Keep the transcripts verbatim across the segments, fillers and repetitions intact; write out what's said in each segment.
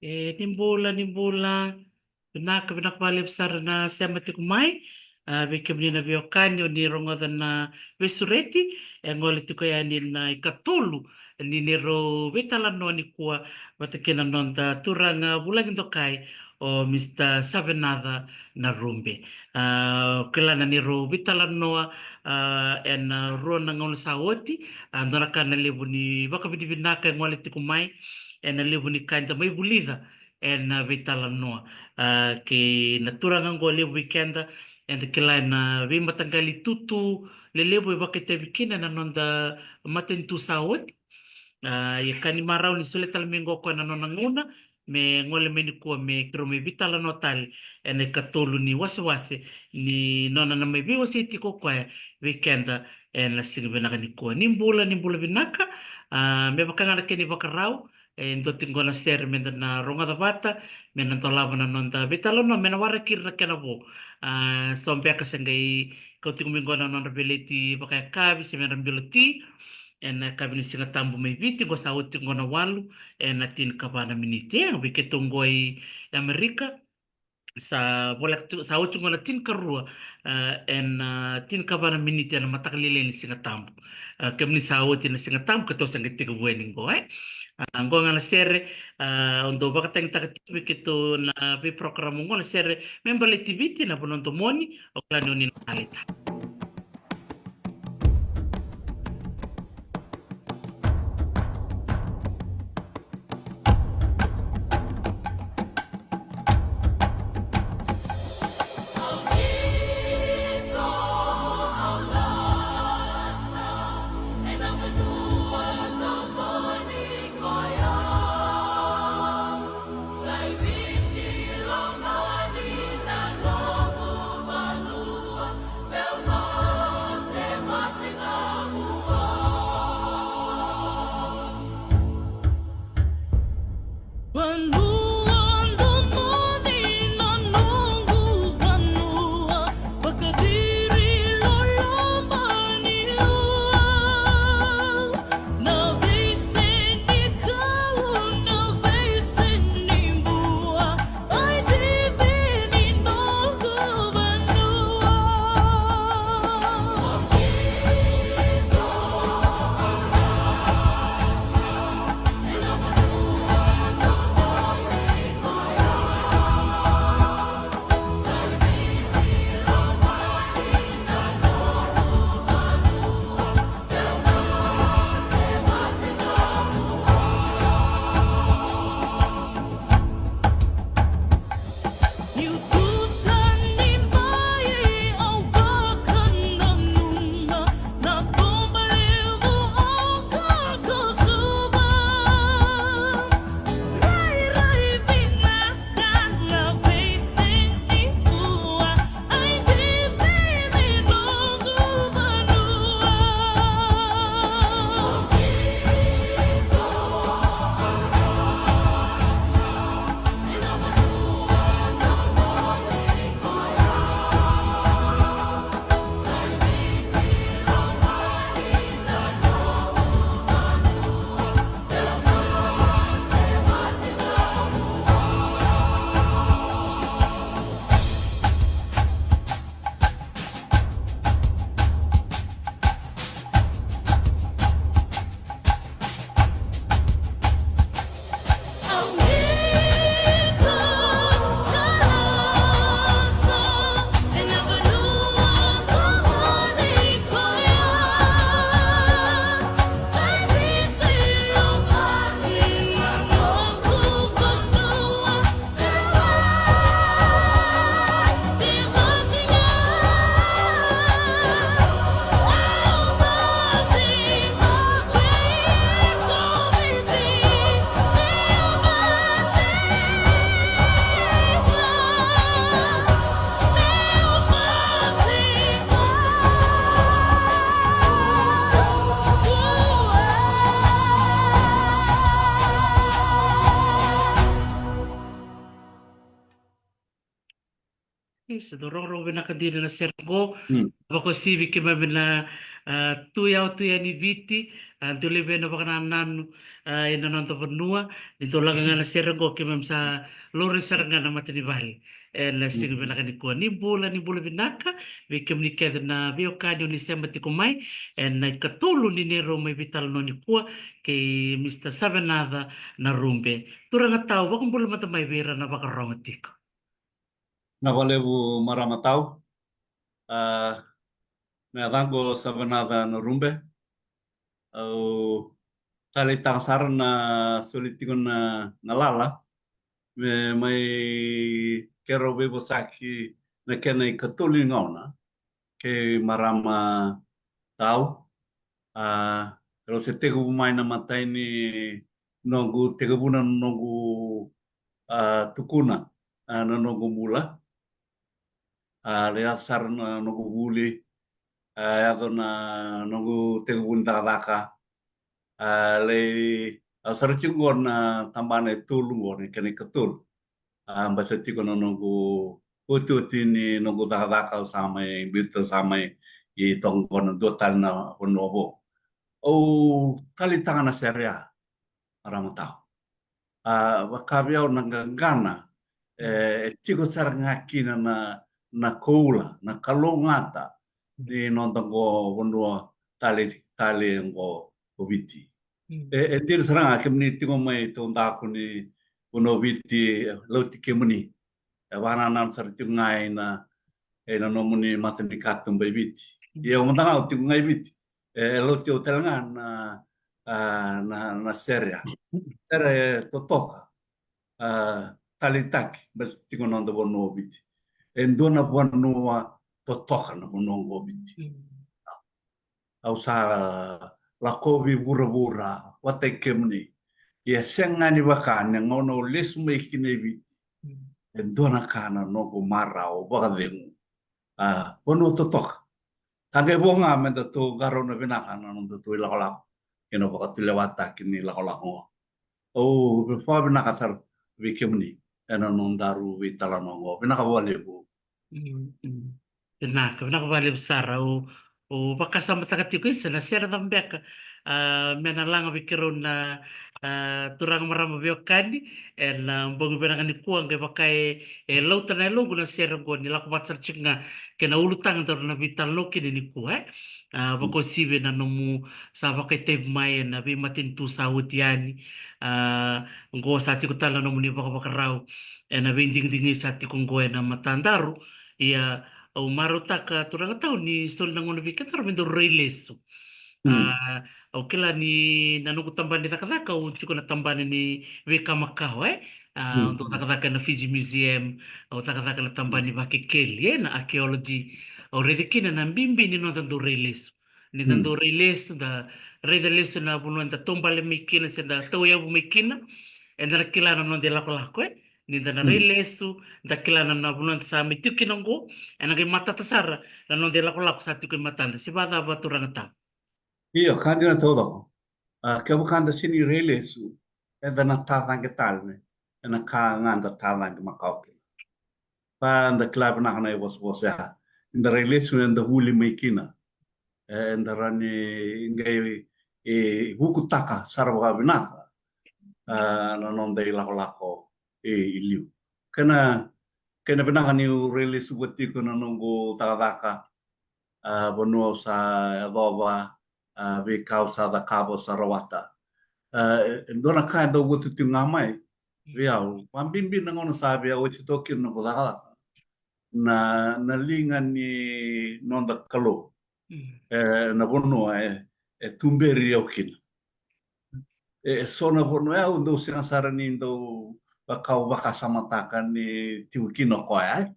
E, ni bula, ni bula. Vinaka, vinaka vakalevu sara na sema tiko mai. A, vei kemuni na veiwekani o ni rogoca na veisureti, e gole tiko yani na ikatolu ni neirau veitalanoa nikua vata kei na noda turaga vulagi dokai o Mr Savenaca Narube. A, kila na neirau veitalanoa, a, ena rua na gauna sa oti, a, dua na ka na levu ni vakavinavinaka e gole tiko mai, ena levu ni ka eda mai vulica ena veitalanoa. A, kei na turaga oqo levu vei keda, eda kila ena veimataqali tutu lelevu e vakaitavi kina na noda matanitu sa oti. A, ia ka ni marau ni solia tale mai oqo koya na nona gauna me gole mai nikua me keirau mai veitalanoa tale ena ikatolu ni wasewase ni nona na mai veiwasei tiko o koya vei keda ena siga vinaka nikua. Ni bula, ni bula vinaka. A, me vaka ga na kena ivakarau, e dua tiko qo na sere meda na rogoca vata, me na dolava na noda veitalanoa, me na waraki ira na kena vo. A, so beka se qai kau tiko mai qo na nodra veleti vakayakavi se me ra bilo ti ena yakavi ni Siga Tabu mai Viti, qo sa oti qo na walu ena tinikava na miniti. E, vei keitou qo i Amerika, sa voleka tu, sa oti qo na tinikarua, a, ena, a, tinikava na miniti ena mataka lailai ni Siga Tabu. A, kemuni sa oti na Siga Tabu, keitou sa qai tekivu yani qo, e. A, qo ga na sere, a, au dau vakatagitaka tiko vei keitou na veiprogram qo na sere me baleti Viti na vanua domoni, au kila ni o ni na taleitaka. Vanua domoni na noqu vanua, vakaciri loloma ni ua. Na veiseni kau, na veiseni bua, ai tivi ni noqu vanua. Isa, dau rogorogo vinaka dina na sere qo. Mm. Vakauasivi keimami na, A, tu yawa tu yani Viti, a, dou levu na vakanananu, a, ena noda vanua. Ni dou lako ga na sere oqo, keimami sa laurai sara ga na matanivale ena siga vinaka nikua. Ni bula, ni bula vinaka vei kemuni kece na veiwekani o ni sema tiko mai ena ikatolu ni neirau mai veitalanoa nikua kei Mister Savenaca Narube. Turaga Tau, vakabula mada mai vei ira na vakarorogo tiko. Na vakalevu marama Tau. A, me yacaqu o Savenaca Narube. Au taleitaka sara na soli tiko na galala me mai keirau veivosaki na kena ikatolu ni gauna kei marama Tau. A, rau se tekivu mai na imatai ni noqu tekivuna na noqu, a, tukuna, a, na noqu bula. A, lai yaco sara na noqu vuli, a, yaco na noqu tekivu ni cakacaka. A, lai yaco sara tiko qo na tabana e tolu qo, na kena ikatolu. A, basika tiko na noqu otioti ni noqu cakacaka, au sa mai biuta, sa mai i toka qo na dua tale na vanua vou. Au taleitaka na sere ya, marama Tau. A, vaka vei au na qaqana, e, e tiko sara ga kina na, na koula, na kalougata ni noda qo vanua tale, tale qo o Viti. E, e dina sara ga kemuni tiko mai taudaku ni vanua o Viti, e, lauti kemuni. E vakanananu sara tiko ga ena, ena nomuni matanikatuba i Viti. Ia au mada ga au tiko ga i Viti. E, e lauti au tale ga na, a, na, na sere ya. Sere e totoka. A, taleitaki, baleta tiko na noda vanua o Viti. E dua na vanua totoka na vanua oqo o Viti. Au sa lakovi vuravura vata kei kemuni. Ia sega ni vaka na gauna au lesu mai kina i Viti. E dua na ka na noqu marau vakacegu. A, vanua totoka. Sa qai vo ga me datou qarauna vinaka na nodatou ilakolako kei na vakatulewataki ni lakolako oqo. Au vakavinaka sara vei kemuni ena nodaru veitalanoa oqo. Vinaka vakalevu. Mm, mm. Vinaka, vinaka vakalevu sara. Au, au vakasamataka tiko isa na sere cava beka, a, me na laga vei keirau na, a, turaga marama veiwekani ena bogi vinaka nikua, qai vaka e, e lauta na yaloqu na sere oqo ni lako vata sara tiko ga kei na ulutaga daru na veitalanoa kina nikua, e. A, vakauasivi ena nomu sa vakaitavi mai ena veimatanitu sa oti yani. A, oqo sa tiko tale na nomuni vakavakarau ena veidigidigi sa tiko oqo ena matadaru. Ia, au marautaka turaga Tau ni soli na gauna vei kedaru me daru rai lesu. A, au kila ni na noqu tabana ni cakacaka au tiko na tabana ni veika makawa, e? A, au dau cakacaka ena Fiji Museum, au cakacaka na tabana ni vakekeli, e, na archaeology. Au raica kina na bibi ni noda dau rai lesu. Ni da dau rai lesu, da raica lesu na vanua da taubale mai kina se da tauyavu mai kina, eda na kila na noda ilakolako, e? Ni da na rai lesu, da kila na, na vanua da sa mai tiko kina oqo, ena qai matata sara na noda ilakolako sa tiko e matada. Se vakacava turaga Tau? Io, ka dina taucoko. A, kevaka da sega ni rai lesu, eda na tacaqe tale ena ka ga da tacaqe makawa kina. Ka da kila vinaka na ivosavosa ya. Eda rai lesu, eda vuli mai kina. E, eda rawa ni qai, e, vukutaka sara vakavinaka, a, na noda ilakolako i, i liu. Kena, kena vinaka niu rai lesu vata tiko na noqu cakacaka, a, vanua au sa yacova, a, veika au sa cakava, au sa rawata. A, e, e dua na ka e dau votu tiko ga mai vei au, vabibi na gauna sa via oti toka kina na noqu cakacaka, na, na liga ni noda Kalou. E, na vanua e, e tuberi au kina. E, e so na vanua e au dau sega sara ni dau vaka, au vakasamataka ni tiko kina o koya,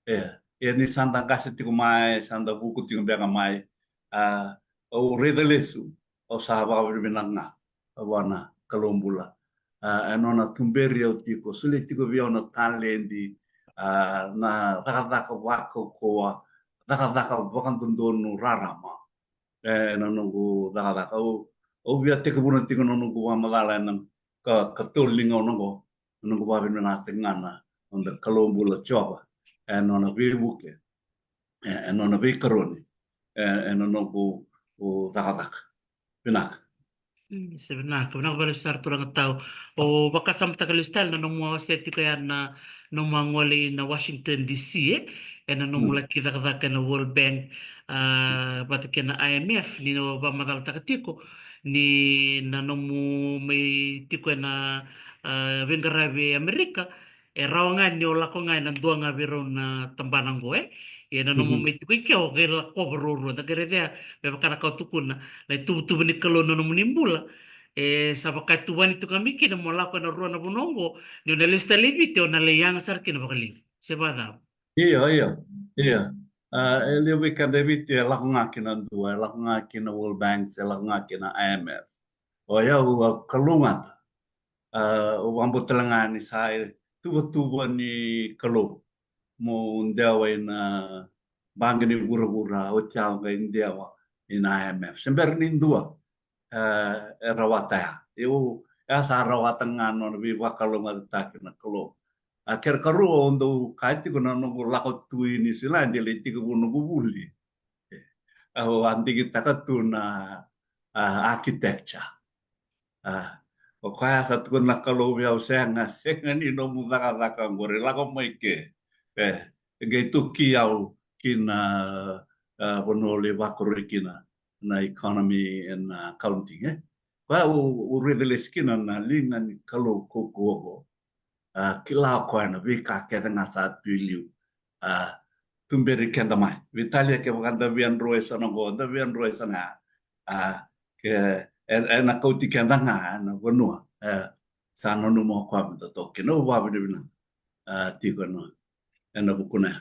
e. E, ia ni sa da qase tiko mai, sa da vuku tiko beka mai, a, au raica lesu, au sa vakavinavinaka ga vua na Kalou bula. A, e nona tuberi au tiko, solia tiko vei au na taledi, a, na cakacaka vakaukauwa, cakacaka vakadodonu rarama. E, ena noqu cakacaka. Au, au via tekivuna tiko na noqu vakamacala ena ka, katolu ni gauna oqo, na noqu vakavinavinakataka ga na noda Kalou bula Jiova, e nona veivuke, e, e nona veikaroni, e, ena noqu noqu cakacaka. Vinaka. Se vinaka, vinaka vakalevu sara turaga tau. O vakasamataka lesu tale na nomu a wasea tiko ya na nomu a gole i na Washington D C, e, e na nomu laki cakacaka e na World Bank, a, vata kei na I M F, ni o vakamacalataka tiko ni na nomu mai tiko e na, a, veiqaravi e Amerika, e rawa ga ni o lako ga e na dua ga vei rau na tabana oqo, e. Ia na nomu mai tiko i ke o qai lakova ruarua, da qai raica me vaka na ka o tukuna na ituvatuva ni Kalou na nomuni bula. E sa vaka e tuvani tu ga mai kina mo lako e na rua na vanua oqo, ni o na lesu tale i Viti o na lai yaga sara kina vakalevu. Se vacava? Io, io, io. A, e levu vei keda e Viti e lako ga kina dua, e lako ga kina World Bank, e lako ga kina I M F. O yau au kalougata. A, au vakabauta tale ga ni sa i tuvatuva ni Kalou mo dewa i na baqe ni vuravura, oti au qai dewa i na I M F. Se bera ni dua, e, e rawata ya. Au, e sa rawata ga na nona veivakalougatataki na Kalou. A, kena karua au dau kaya tiko na noqu lako tu i Niusiladi e lai tekivu noqu vuli. Au a digitaka tu na, a, architecture. A, o koya sa tukuna na Kalou vei au, sega, sega ni nomu cakacaka oqori, lako mai ke. E, e qai toki au ki na, a, vanua au lai vakoroi kina na economy and, a, accounting, e. Koya au, au raica lesu kina na liga ni Kalou kaukaua oqo. A, kila o koya na veika kece ga sa tu i liu. A, tuberi keda mai. Veitalia kevaka da via dro e sa na qo, da via dro e sa na. A, ke, e, e na kauti keda ga e na vanua, e, sa nanuma o koya me da toka kina. Au vakavinavinaka, a, tiko e na, e na vukuna ya.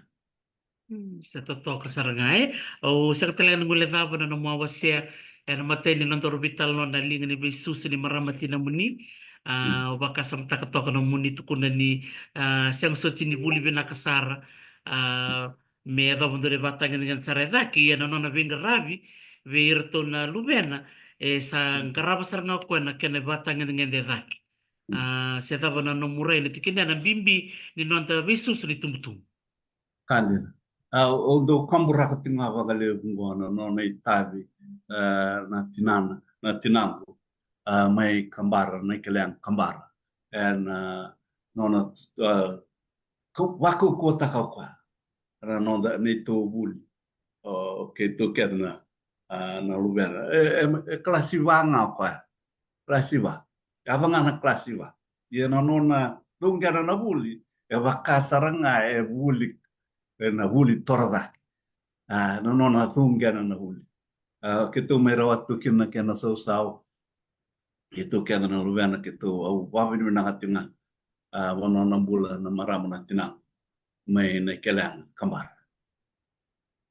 Mm, sa totoka sara ga, e. Au sega tale ga ni guilecava na nomu a wasea e na imatai ni nodaru veitalanoa na liga ni veisusu ni marama tinamuni. A, au vakasamataka toka na nomuni tukuna ni, a, sega soti ni vuli vinaka sara, a, me yacova dua na ivakatagedegede sara e cake, ia na nona veiqaravi vei iratou na luvena, e sa qarava sara ga o koya na kena ivakatagedegede e cake. A, se cava na nomu rai ena tikina ya na bibi ni noda veisusu ni tubutubu? Ka dina. A, au dau kaburaka tiko ga vakalevu oqo na nona itavi, e, na tinana, na tinaqu, a, mai Kabara, na Naikelea, Kabara. E na, a, nona, a, kau, vakaukauwataka o koya na noda, neitou vuli. O keitou kece na, a, na luvena. E, e, e kalasi va ga o koya. Kalasi va. Yava ga na kalasi va. Ia na nona cuqena na vuli, e vaka sara ga e vuli, e na vuli torocake. A, na nona cuqena na vuli. A, keitou mai rawata tu kina na kena sausau. Keitou kece na luvena, keitou, au vakavinavinaka tiko ga, a, vanua na bula na marama na tinaqu mai Naikelea, Kabara.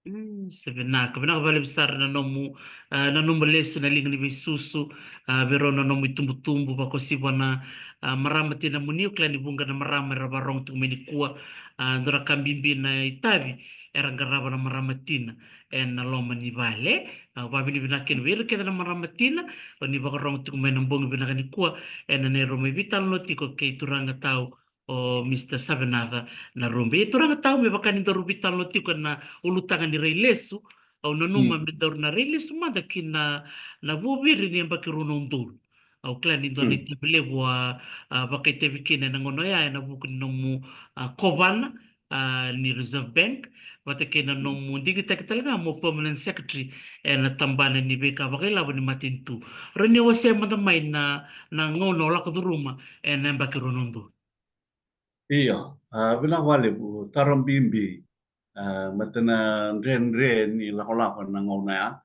Mm, se vinaka, vinaka vakalevu sara na nomu, a, na nomu lesu na liga ni veisusu, a, vei rau na nomu itubutubu, vakauasivi na, a, marama tinamuni. Au kila ni vuqa na marama era vakarorogo tiko mai nikua, a, dua na ka bibi na itavi era qarava na marama tina e na loma ni vale. A, vakavinavinaka kina vei ira kece na marama tina o ni vakarorogo tiko mai na bogi vinaka nikua e na neirau mai veitalanoa tiko kei turaga tau o Mister Savenaca Narubi. Ia turaga tau, me vaka ni daru veitalanoa tiko e na ulutaga ni rai lesu, au nanuma me daru na rai lesu mada ki na, na vuaviri ni yabaki rua na udolu. Au kila ni dua na itavi levu a, a vakaitavi kina e na gauna oya e na vuku ni nomu, a, kovana, a, ni Reserve Bank, vata kei na nomu digitaki tale ga mo permanent secretary e na tabana ni veika vakailavo ni matanitu. Rawa ni wasea mada mai na, na gauna o lako curuma e na yabaki rua na udolu? Io, a, vinaka vakalevu, taro bibi, a, matana dredre ni lakolako na gauna ya.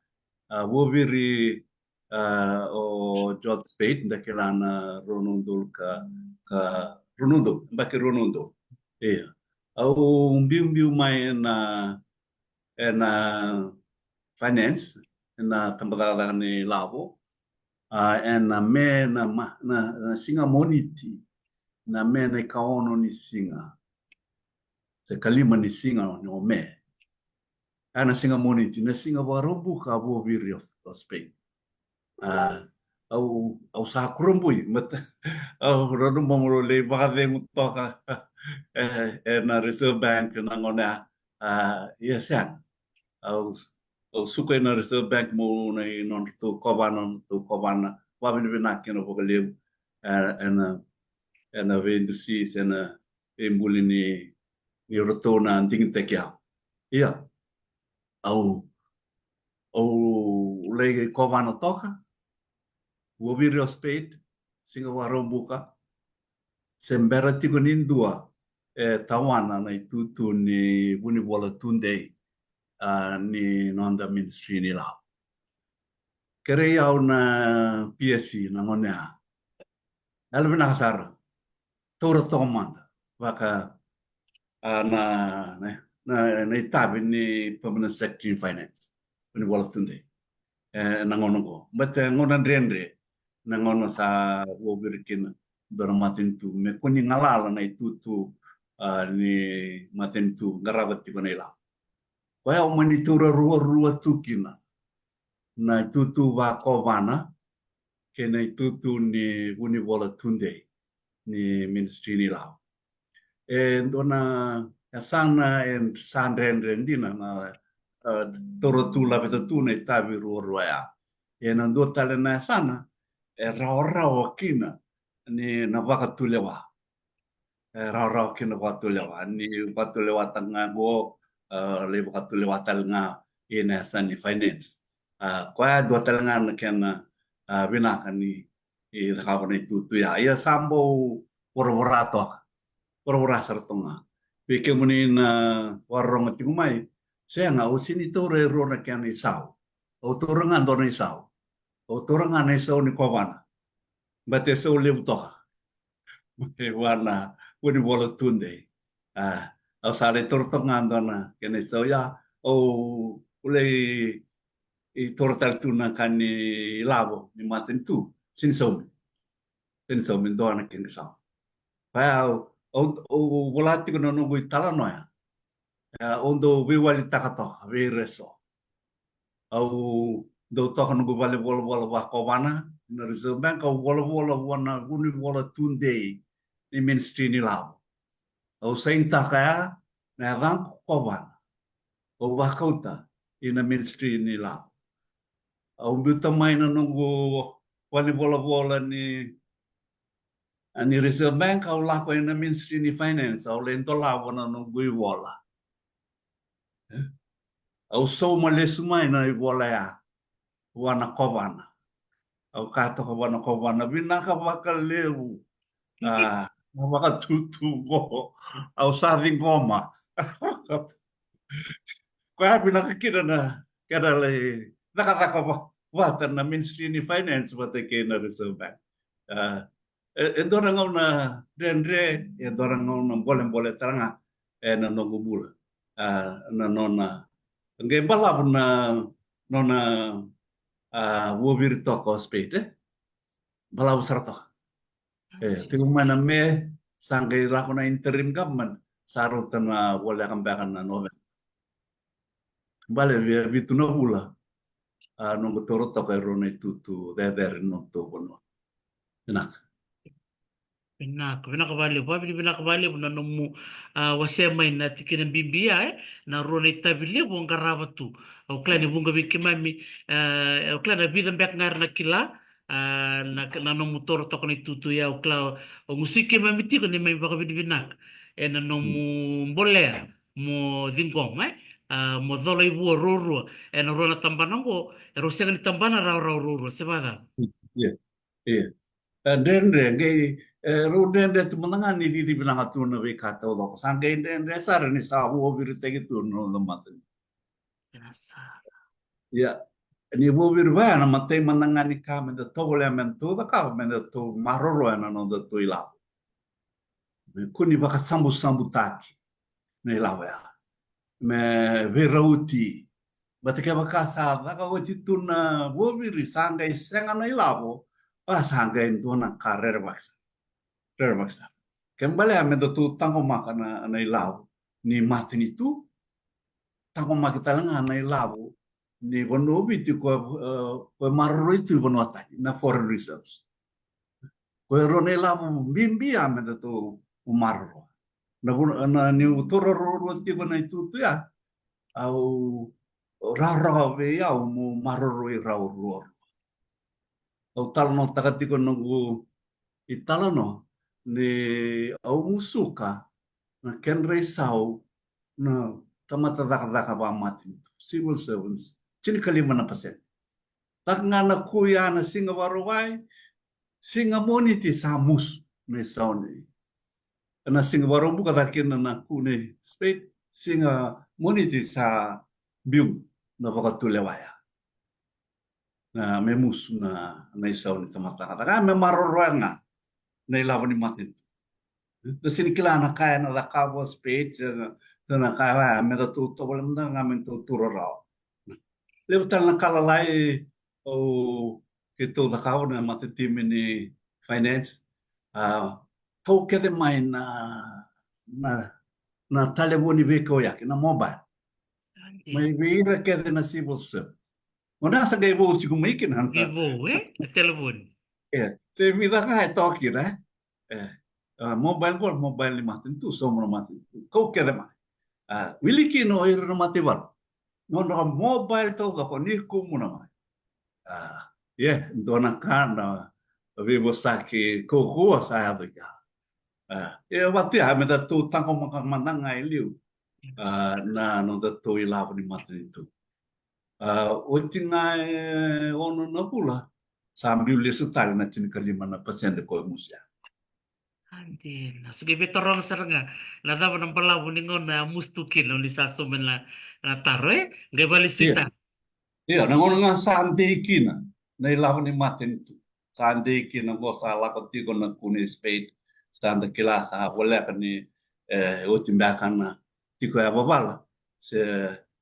A, vuaviri, a, o George Speight, da kila na rua na udolu ka, ka rua na udolu, yabaki rua na udolu. Io. Au biubiu mai e na, e na finance, e na tabacakacaka ni lavo, a, e na Me na ma-, na, na siga Moniti, na Me na ikaono ni siga, se ikalima ni siga o Me. A, na siga Moniti, na siga Vakaraubuka, a vuaviri o, o Speight. A, au, au sa kurabui, mata, au nanuma meu lai vakacegu toka e, e na Reserve Bank na gauna ya, a, ia sega. Au au suka ina Reserve Bank mo na i nodratou kovana, nodratou kovana. Vavinavinaka kina vakalevu, e, ena, ena veidusi, se na veibuli ni, ni ratou na digitaki au. Ia, au, au lai kovana toka, vuaviri o Spade, siga Vakaraubuka, se bera tiko ni dua e tawana na itutu ni Vunivola Tudei, a, ni noda Ministry ni Lavo. Kerei au na P S C na gone ya. Yalovinaka sara. Taura toka mada. Vaka, a, na, na, na, na itavi ni Permanent Secretary in Finance. Vunivola Tudei. E, na gauna qo. But, e, gauna dredre. Na gauna sa vuaviri kina dua na matanitu. Me kua ni galala na itutu, a, ni matanitu. Qarava tiko na ilavo. Koya au mani taura ruarua tu kina. Na itutu vakovana, kei na itutu ni Vunivola Tudei, ni Ministry ni Lavo. E dua na yasana e sa dredre dina na, e, taura tu, laveta tu na itavi ruarua ya. E na dua tale na yasana, e rawarawa kina ni na vakatulewa. E rawarawa kina vakatulewa. Ni vakatulewa tale ga qo, e, lai vakatulewa tale ga ina yasana ni finance. A, koya dua tale ga na kena, a, vinaka ni, i cakava na itutu ya. Ia sa bau voravora toka. Voravora sara toka ga. Vei kemuni na vakarorogo tiko mai, sega, au sega ni taura e rua na kena isau. Au taura ga dua na isau. Au taura ga na isau ni kovana. But e sau levu toka. E vua na Vunivola Tudei. A, au sa lai taura toka ga dua na kena isau ya. Au lai taura tale tu na ka ni lavo ni matanitu. Sega ni saumi. Sega ni saumi, dua na kena isau. Koya au, au, au vola tiko na noqu italanoa. E, au dau veiwalitaka toka vei ira eso. Au dau toka noqu valenivolavola vakovana na Reserve Bank, au volavola vua na Vunivola Tudei ni Ministry ni Lavo. Au sainitaka ya na yacaqu kovana. Au vakauta ina Ministry ni Lavo. Au biuta mai na noqu valenivolavola ni, a, ni Reserve Bank, au lako ina Ministry ni Finance, au lai dolava na noqu ivola. E? Au sauma lesu mai na ivola ya vua na kovana. Au kaya toka vua na kovana, vinaka vakalevu. A, na vakatutu qo. Au sa ciqoma. Koya vinaka kina na kena lai cakacaka va-, vata na Ministry ni Finance vata kei na Reserve Bank. A, e, e dua na gauna dredre, e dua na gauna bolebole tale ga ena noqu bula. A, na nona, qai balavu na nona, a, vuaviri toka o Spade, e? Balavu sara toka. E, tiko mai na Me, sa qai lako na interim government, sa rauta na voleka beka na November. Bale via vitu na vula, a, noqu taura toka e rua na itutu cecere ni nodatou vanua. Vinaka. Vinaka, vinaka vakalevu, vavinavinaka vakalevu na nomu, a, wasea mai na tikina bibi ya, e, na rua na itavi levu o qarava tu. Au kila ni vuqa vei keimami, e, au kila na vica beka ga era na kila, a, na, na nomu taura toka na itutu ya, au kila o gusui keimami tiko ni mai vakavinavinaka ena nomu bolea mo ciqoma, e, a, mo cola i vua ruarua ena rua na tabana qo, e rau sega ni tabana rawarawa ruarua, se vacava? Ia, ia. E, dredre, qai, e, rau dredre tu mada ga ni cici vinaka tu na veika taucoko. Sa qai dredre sara ni sa vuaviritaki tu na noda matanitu. Ia, ni vuaviri vaya na matai mada ga ni ka me da tovolea me datou cakava, me datou maroroya na nodatou ilavo. Me kua ni vakasabusabutaki na ilavo ya. Me veirauti. Baleta kevaka sa caka oti tu na vuaviri, sa qai sega na ilavo, a, sa qai dua na ka rerevaki sara. Rerevaki sara. Kena ibalebale me datou taqomaka na, na ilavo ni matanitu, taqomaki tale ga na ilavo ni vanua o Viti ko, e, ko maroroi tu i vanua tani, na foreign reserves. Ko e rua na ilavo bibi ya me datou maroroya. Na vu-, na niu taura ruarua tiko na itutu ya, au, rawarawa vei au mo maroroi rau ruarua. Au talanoataka tiko noqu italanoa ni au musuka na kedra isau na tamata cakacaka vakamatanitu, civil servants, tinikalima na pasede. Taka ga na ku ya na siga Vakarauwai, siga Moniti sa musu na isau nei. Na siga Vakaraubuka caka kina na ku nei state, siga Moniti sa biu na vakatulewa ya. Na me musu na, na isau ni tamata cakacaka, me maroroya ga na ilavo ni matanitu. Da sega ni kila na ka ena cakava o state, se na, se na ka ya, me datou tovolea mada ga me datou taura rawa. Levu tale na ka lalai o keitou cakava na matatimi ni finance. A, kau kece mai na, na, na talevoni veikauyaki, na mobile. Mai vei ira kece na civil servant. Gauna sa qai vou tiko mai kina. Qai vou, e? Na talevoni. E, se vica ga e toka kina, e? E, a, mobile qo, mobile ni matanitu, sauma na matanitu. Kau kece mai. A, wili kina o ira na mataivalu. Nodra mobile taucoko ni kumuna mai. A, ia, dua na ka na veivosaki kaukaua sa yaco i kea. A, ia, vatu ya, me datou taqomaka mada ga e liu. A, na nodatou ilavo ni matanitu. A, oti ga e ono na vula, sa biu lesu tale na tinikalima na pasede ko e musu ya. A, dina. Sa qai veitaroga sara ga, na cava na balavu ni gauna a musu tu kina, o ni sa sauma na, na taro, e? Qai vakalesuitaka. Ia, na gauna ga sa dei kina na ilavo ni matanitu. Sa dei kina qo, sa lako tiko na ku nei state, sa da kila sa voleka ni, e, oti beka na tiko yavavala. Se,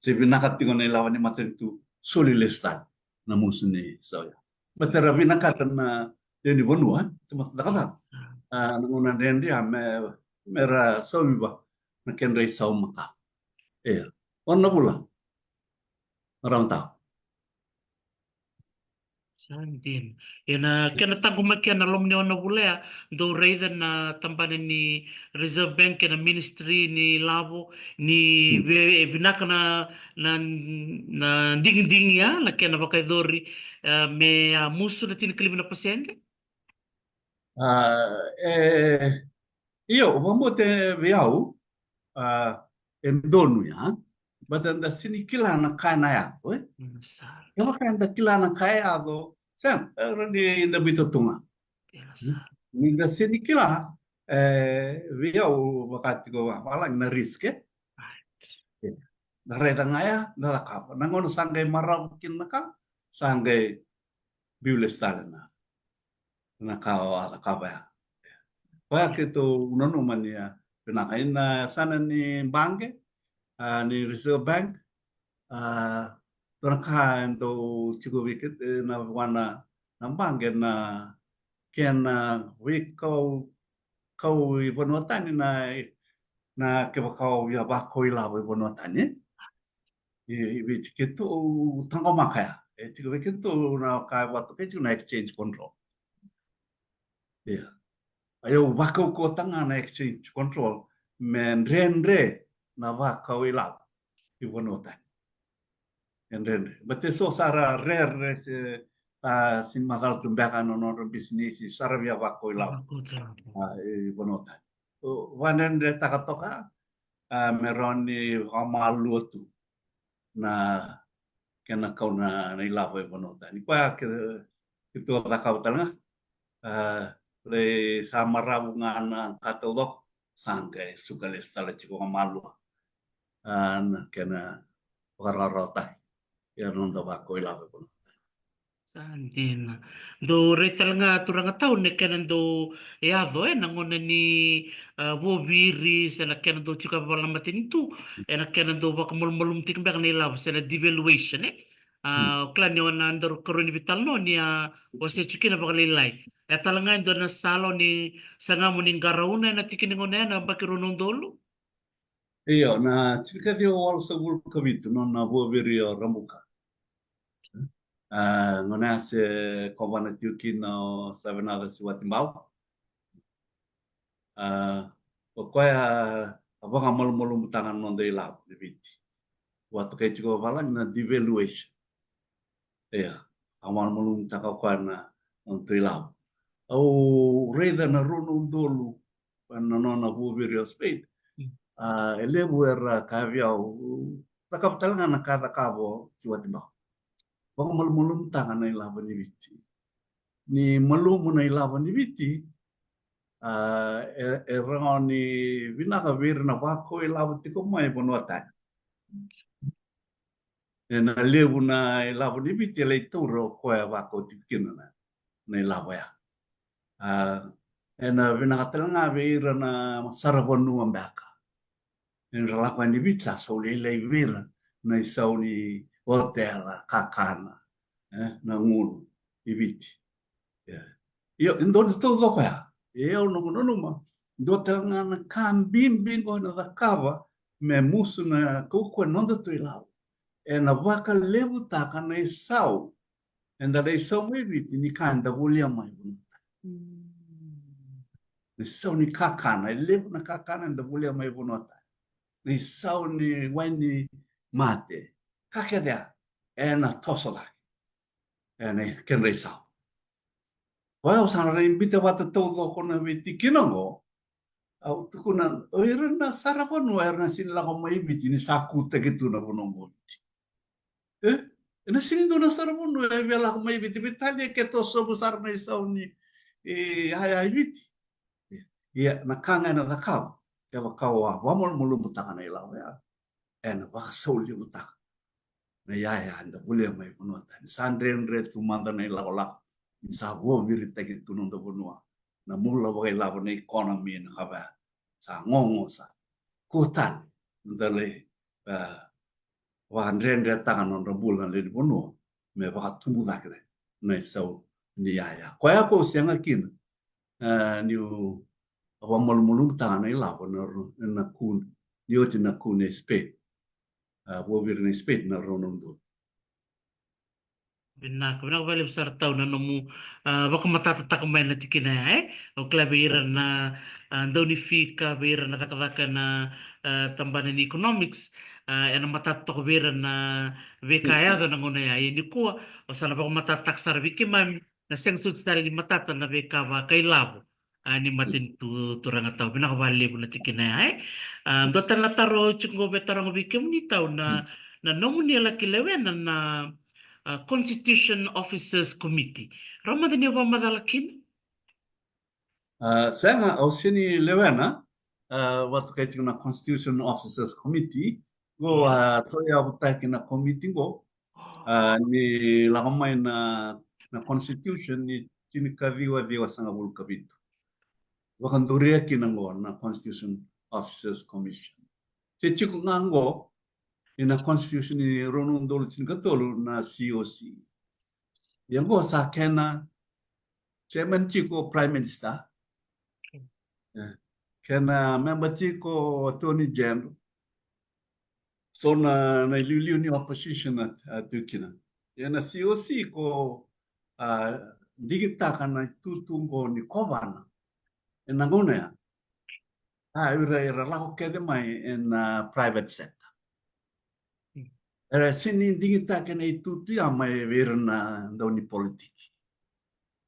se vinaka tiko na ilavo ni matanitu, soli lesu tale na musu ni sau ya. Baleta ra vinakata na lewe ni vanua, e, tamata cakacaka. A, na gauna dredre ya me, me ra sauvi va na kedra isau maka. E, ono na vula. Marama tawa. Sa dina. Ia na kena taqomaki ena loma ni ono na vula ya, dou raica na tabana ni Reserve Bank kei na Ministry ni Lavo, ni ve-, e vinaka na, na, na digidigi ya, na kena vakayacori, e, me a musu na tinikalima na pasede? A, e, io, vakabauta vei au, a, e donu ya, baleta da sega ni kila na ka ena yaco, e? Mm, sa. Kevaka eda kila na ka e yaco, sega, e rawa ni da biuta tu ga. Ni da sega ni kila, e, vei au vaka tiko vavalagi na risk, e? Right. E, da raica ga ya, da cakava. Na gauna sa qai marau kina na ka, sa qai biu lesu tale na, na ka o a cakava ya. Koya keitou nanuma ni a vinaka. Ina yasana ni baqe, a, ni Reserve Bank, a, dua na ka e dau tiko vei keitou, e, na vua na, na baqe, na kena veikau, kau i vanua tani, na, na kevaka o via vakau ilavo i vanua tani. I, i Viti keitou taqomaka ya. E tiko vei keitou na ka e vakatokai tiko na exchange control. Ia. Ia au vakaukauataka ga na exchange control me dredre na vakau ilavo i vanua tani. E dredre. Baleta e so sara rare, se, a, sega ni macala tu beka na nodra bisinisi sa ra via vakau ilavo. Vakau ilavo. A, i vanua tani. O, vakadredretaka toka, a, me rawa ni vakamalua tu na kena kau na, na ilavo e vanua tani. Koya ke, keitou cakava tale ga, a, lai sa maravu ga na ka taucoko, sa qai suka lesu tale tiko vakamalua. A, na kena vakarawarawataki. Ia na noda vakau ilavo e vanua tani. Sa dina. Dou raica tale ga turaga tau na kena dau yaco, e, na gauna ni, a, vuaviri, se na kena dau tiko yavavala na matanitu, e, na kena dau vakamalumalumu tiko beka na ilavo, se na devaluation, e. A, o kila ni o na daru karua ni veitalanoa ni a wasea tiko kina vakalailai. E tale ga e dua na sala o ni saga mo ni qarauna ena tiki ni gauna ya na yabaki rua na udolu? Io, na tinikaciwa walusagavulu ka vitu, nona vuaviri o Rabuka. A, gauna ya se kovana tiko kina o Savenaca Siwatibau. A, o koya a vakamalumalumutaka na noda ilavo ni Viti. vatokai tiko valagi na devaluation. Ia, a malumalumutaka o koya na nodatou ilavo. Au raica na rua na udolu na nona vuaviri o Spain. A, e levu era kaya vei au, cakava tale ga na ka cakava o Siwati Bau. Vakamalumalumutaka na ilavo ni Viti. Ni malumu na ilavo ni Viti, a, e, e rawa ni vinaka vei ira na vakailavo tiko mai vanua tani. Ena levu na ilavo ni Viti e lai taura o koya vakauti kina na, na ilavo ya. A, ena vinaka tale ga vei ira na saravanua beka. Ena lako yani Viti sa sau lailai vei ira na isau ni otela, kakana, e, na gunu i Viti. Ia, e dua na taucoko ya. E au noqu nanuma, dua tale ga na ka bibi qo ena cakava me musu na kaukauwa nodatou ilavo. Ena vakalevutaka na isau eda lai sau mai Viti ni ka eda volia mai vanua tani. Na isau ni kakana, e levu na kakana eda volia mai vanua tani. Na isau ni wai ni mate, ka kece ya, ena toso cake ena kedra isau. Koya au sa na rai bita vata taucoko na veitikina oqo. Au tukuna, o ira na saravanua era na sega ni lako mai Viti ni sa kutaki tu na vanua oqo Viti. E? Ena sega ni dua na saravanua e via lako mai Viti, veitalia ke toso sobu sara na isau ni, e, yaya i Viti. Ia, na ka ga ena cakava, kevaka o a vakamalumalumutaka na ilavo ya, ena vakasaulevutaka na yaya eda volia mai vanua tani. Sa dredre tu mada na ilakolako ni sa vuaviritaki tu noda vanua. Na bula vakailavo, na economy, na ka vaya, sa gogo, sa kua tale na dalai, e, vakadredretaka na nodra bula na lewe ni vanua me vakatubu cake na isau ni yaya. Koya ko sega kina, e, niu vakamalumalumutaka na ilavo na ru-, na ku, ni oti na ku nei Spain. A, vuaviri nei Spain na rua na udolu. Vinaka, vinaka vakalevu sara tau na nomu, a, vakamatatataka mai na tikina ya, e? Au kila vei ira na, a, dau ni fika, vei ira na cakacaka na, a, tabana ni economics, a, ena matata toka vei ira na veika e yaco na gauna ya. Ia nikua, o sa na vakamatatataka sara vei keimami, na sega soti tale ni matata na veika vakailavo. A, ni matanitu, turaga tau, vinaka vakalevu na tikina ya, e? A, dua tale na taro tiko qo me taroga vei kemuni tau na, na nomuni a laki lewena na, a, Constitution Officers Committee. Rawa mada ni o vakamacala kina? A, sega, au sega ni lewena, a, vatokai tiko na Constitution Officers Committee, qo, a, tauyavutaki na komiti qo, a, ni lako mai na, na Constitution ni tinikaciwa ciwasagavulu ka vitu. Vakaduria kina qo na Constitution Officers Commission. Se tiko ga qo ina Constitution ni rua na udolu tinikatolu na C O C. Ia qo sa kena chairman tiko Prime Minister. E, kena member tiko Attorney General. So na, na iliuliu ni opposition a, a tu kina. Ia na C O C ko, a, digitaka na itutu qo ni kovana ena gauna ya. A, ira, ira lako kece mai ena private sector. Era sega ni digitaka na itutu ya mai vei ira na dau ni politiki.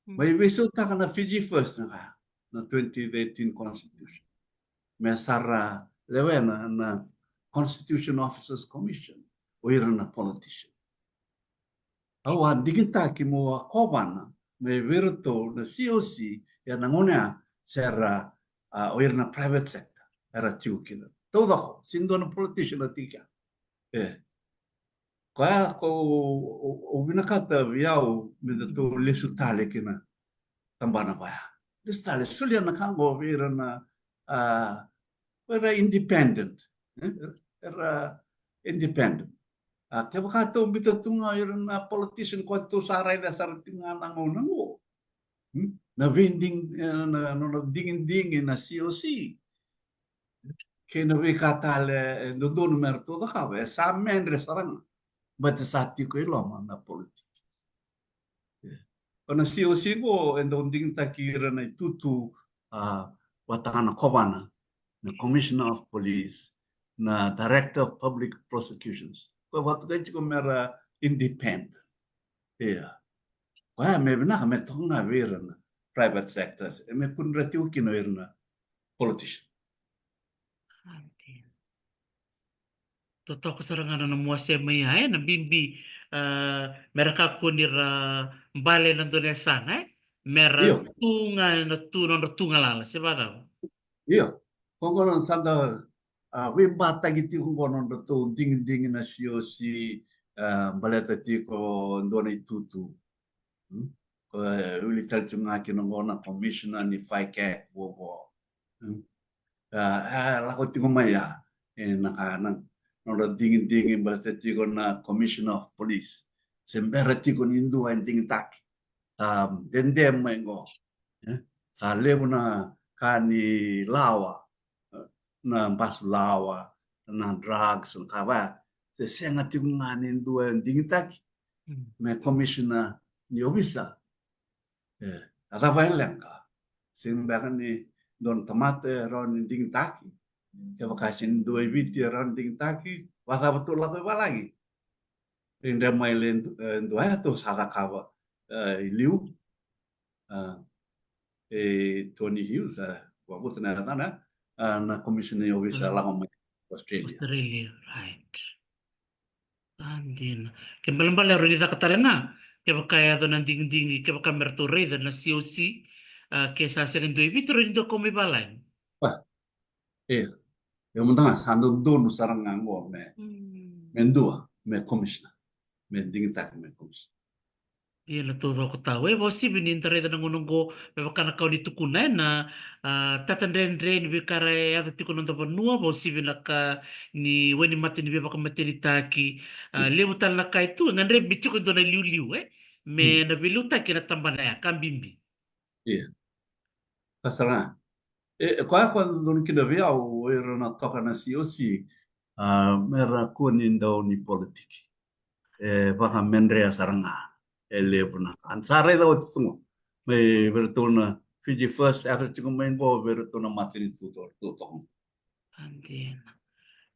Mai veisautaka na Fiji First na ka, na twenty thirteen Constitution. Me sa ra lewena na Constitution Officers Commission, o ira na politician. Au a digitaki mo a kovana mai vei iratou na C O C, ia na gauna ya se ra, a, o ira na private sector era tiko kina. Taucoko, sega ni dua na politician a tiko kea. E. Koya ko, o, o vinakata vei au me datou lesu tale kina tabana vaya. Lesu tale, solia na ka qo vei ira na, a, era independent. E? Era independent. A, kevaka tou bita tu ga ira na politician ko tou sa raica sara tu ga na gauna qo. Hmm? Na veidigi, e, na, na, na digidigi na C O C. Kei na veika tale e dodonu me ratou cakava, e sa medre sara ga. Baleta sa tiko i loma na politiki. E. O na C O C qo e dau digitaki ira na itutu, a, vata ga na kovana, na Commissioner of Police, na Director of Public Prosecutions, vakatokai tiko me ra independent. Ia. Koya me vinaka me toka ga vei ira na private sectors, e me kudra tiko kina o ira na politician. Totoka sara ga na nomu wasea mai ya, e, na bibi, a, me ra kakua ni ra bale na dua na yasana, e? Me ra tu ga na tu, nodra tu galala, se vacava? Io, ko qo na sa da, a, veibataki tiko qo nodratou digidigi na C O C, a, baleta tiko dua na itutu. Hmm? Ko, e, wili tale tiko ga kina qo na commissioner ni FICAC, qo, qo. Hmm? A, a, lako tiko mai ya, e, na ka na, nodra digidigi baleta tiko na commissioner of police. Se bera tiko ni dua e digitaki. Sa dede mai qo. E? Sa levu na ka ni lawa, na basu lawa, na drugs, na ka vaya. Se sega tiko ga ni dua e digitaki. Mm. Me commissioner ni ovisa. E, a cava e leqa? Sega beka ni dua na tamata e rawa ni digitaki. Kevaka sega ni dua e Viti e rawa ni digitaki, vacava tou lako i valagi? E dre mai le du-, e, dua ya tou sa cakava, e, i liu. A, e Tony Hughes, a, vavuta na yacana, a, na commissioner ni ovisa lako mai Australia. Australia, right. A, dina. Ke balebale rawa ni caka tale ga, kevaka e yaco na digidigi, kevaka me ratou raica na C O C, a, ke sa sega ni dua i Viti, rawa ni dua kau mai valagi. Ia. Ia mada ga sa dodonu sara ga qo me, mm, me dua, me commissioner. Me digitaki me commissioner. Ia na taucoko tau. E, vakauasivi ni da raica na gauna qo, me vaka na ka o ni tukuna, e, na, a, tatadredre ni veika era yaco tiko na noda vanua, vakauasivi na ka ni wainimata ni veivakamatenitaki, a, levu tale na ka e tu, e gadrevi me tiko e dua na iliuliu, e, me, mm, na veiliutaki ena tabana ya, ka bibi. Ia. Ka sara ga. E, e koya ko dodonu kina vei au, o ira na toka na C O C, a, me ra kua ni dau ni politiki. E vakamedrea sara ga. E levu na ka. Sa raica oti tu qo. Mai vei iratou na Fiji First, e yaco tiko mai qo vei iratou na matanitu toka. A, dina.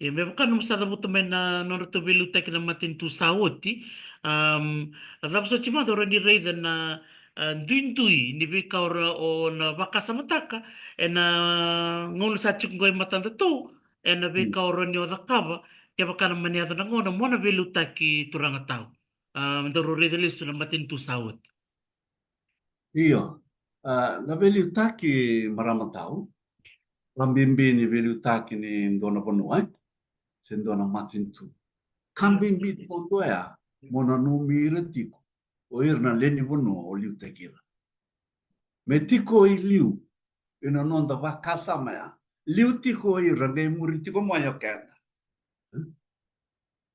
Ia, me vaka nomu sa cavuta mai na nodratou veiliutaki na matanitu sa oti. Am, a cava soti mada o rawa ni raica na, a, duidui ni veika o ra-, o na vakasamataka ena gauna sa tiko qo e matadatou, ena veika o rawa ni o cakava, kevaka na mani yaco na gauna mo na veiliutaki turaga tau. A, daru raica lesu na matanitu sa oti. Io, a, na veiliutaki marama tau, ka bibi ni veiliutaki ni dua na vanua, e? Se dua na matanitu. Ka bibi taudua ya, mo nanumi ira tiko, o ira na lewe ni vanua o liutaki ira. Me tiko i liu, ena noda vakasama ya. Liu tiko o ira, qai muri tiko mai o keda. E?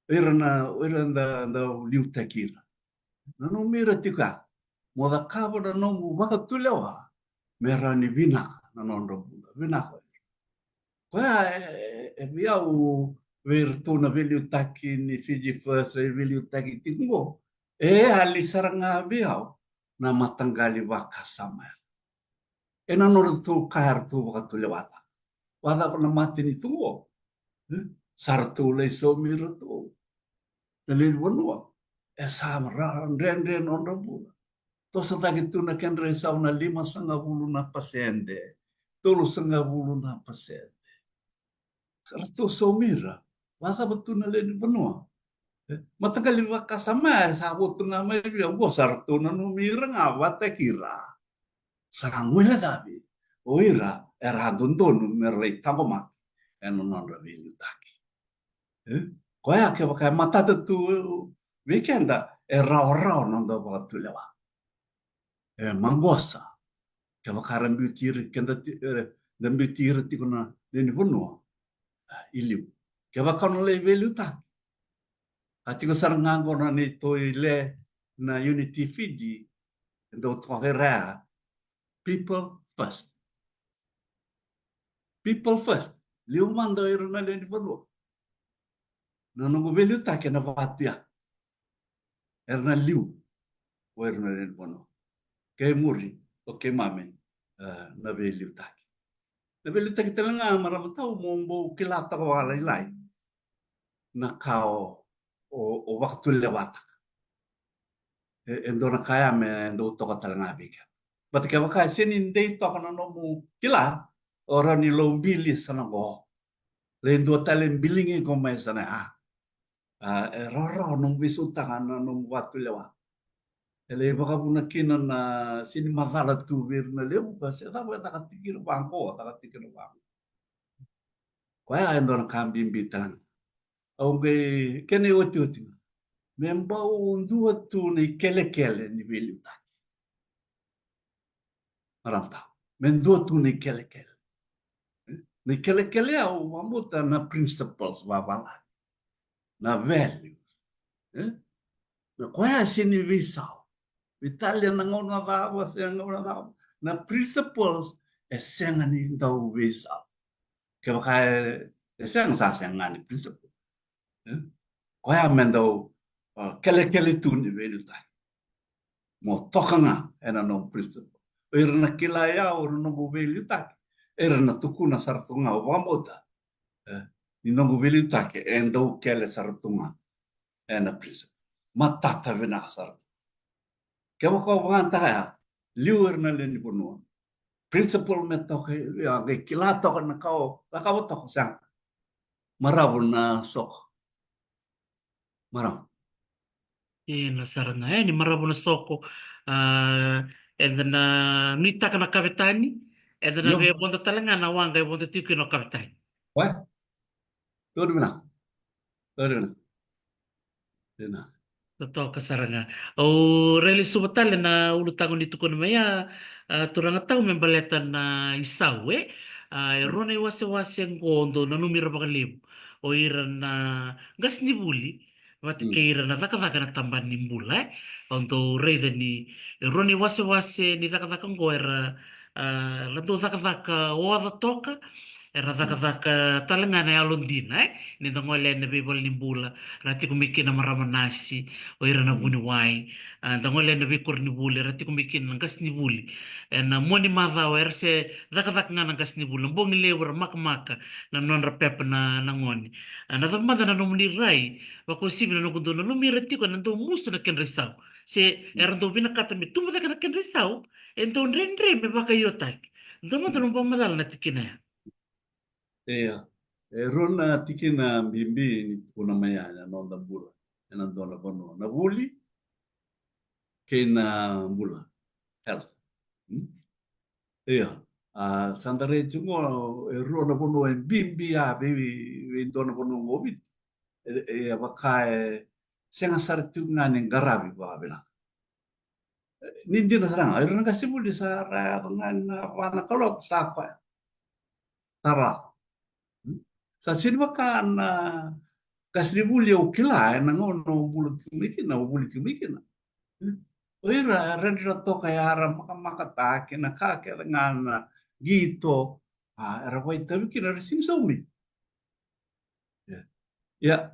O ira na, o ira da, da liutaki ira. Nanumi ira tiko ya. Mo cakava na nomu vakatulewa me rawa ni vinaka na nodra bula. Vinaka o ira. Koya e, e, e vei au, vei iratou na veiliutaki ni Fiji First, e veiliutaki tiko qo. E yali sara ga vei au na mataqali vakasama ya. Ena nodratou ka eratou vakatulewataka. Vacava na matanitu qo? E? Sa ratou lai saumi iratou na lewe ni vanua. E sa ra-, dredre nodra bula. Tosotaki tu na kedra isau na limasagavulu na pasede, tolusagavulu na pasede. Sa ratou saumi ira. Vacava tu na lewe ni vanua? E? Mataqali vakasama ya sa votu ga mai vei au qo, sa ratou nanumi ira ga vakataki ira. Sa guilecavi o ira era dodonu me ra lai taqomaki ena nodra veiliutaki. E? Koya kevaka e matata tu vei keda, e rawarawa na noda vakatulewa. E maqosa. Kevaka ra biuti ira, keda ti-, e, da biuti ira tiko na lewe ni vanua, a, i liu. Kevaka o na lai veiliutaki. A tiko sara ga qo na neitou ile na Unity Fiji, e dau toka ira ya, people first. People first. Liu mada o ira na lewe ni vanua. Na noqu veiliutaki ena vatu ya. Era na liu o ira na lewe ni vanua. Kei muri o keimami, e, na veiliutaki. Na veiliutaki tale ga marama tau mo bau kila toka vakalailai na ka o, o, o vakatulewataka. E, e dua na ka ya me dau toka tale ga vei keda. But kevaka e sega ni dei toka na nomu kila, o rawa ni lou bili sa na qo. Lai dua tale biligi qo mai sa na, a. A, e rawarawa nomu veisautaka na nomu vatulewa. E lai vakavuna kina na sega ni macala tu vei ira na levu, ka se cava e caka tiko kina vaqo, caka tiko kina vaqo. Koya e dua na ka bibi tale ga. Au qai kena iotioti ga. Me bau dua tu na ikelekele ni veiliutaki. Maramata. Me dua tu na ikelekele. Na ikelekele au vakabauta na principles vavalagi. Na value. E? Na koya e sega ni veisau. Veitalia na gauna cava, se gauna cava. Na principles e sega ni dau veisau. Kevaka e, e sega sa sega ga ni principle. E? Koya me dau, a, kelekele tu ni veiliutaki. Mo toka ga ena nomu principle. O ira na kila ya, o ira na noqu veiliutaki. Era na tukuna sara tu ga, au vakabauta. E, ni noqu veiliutaki, e dau kele sara tu ga. Ena principle. Matata vinaka sara tu. Kevaka o vakayagataka ya, liu ira na lewe ni vanua. Principle me toka, ia, qai kila toka na ka o cakava toka, sega. Maravu na soko. Maravu. Io, na sara ga, e, ni maravu na soko. A, eda na nuitaka na kavetani, eda na via vodo tale ga na waqa e vodo tiko kina o kavetani. Wa? Donu vinaka. Donu vinaka. Donu vinaka. Totoka sara ga. Au rai lesuva tale na ulutaga ni tukuna mai ya, a, turaga tau me baleta na isau, e? A, e rua na iwasewase qo dou nanumi ira vakalevu. O ira na qasenivuli, vata kei ira na cakacaka na tabana ni bula, e? Au dau raica ni, e rua na iwasewase ni cakacaka qo era, a, ra dau cakacaka oca toka, era cakacaka tale ga na yalodina, e? Ni da gole ena veivalenibula, ra tiko mai kina marama nasi, o ira na vuniwai, a, da gole ena veikoronivuli, ra tiko mai kina na qasenivuli. Ena mua ni macawa, era se cakacaka ga na qasenivuli, na bogi levu ra makamaka na nodra pepa na, na gone. A, na cava mada na nomuni rai, vakauasivi na noqu dau nanumi ira tiko ena dau musu na kedra isau. Se era dau vinakata me tubu cake na kedra isau, e dau dredre me vakaiotaki. Dua mada nomu vakamacala na tikina ya. Ia, e rua na tikina bibi ni tukuna mai ya ena noda bula ena dua na vanua. Na vuli kei na bula. Health. Hmm? Ia, a, sa da rai tiko qo, e rua na vanua e bibi ya vei, vei dua na vanua qo Viti. E, e, e vaka e sega sara tiko ga ni qaravi vakavinaka. E, ni dina sara ga, o ira na qasenivuli sa ra yaco ga ena va na kaloko sa koya. Sa ra. Hmm? Sa sega ni vaka na qasenivuli au kila ena gauna au bula tiko mai kina, au vuli tiko mai kina. Hmm? O ira, e dredre toka ya, ra makamakataki na ka kece ga na qito, a, era vakaitavi kina, era sega ni saumi. Ia. Ia.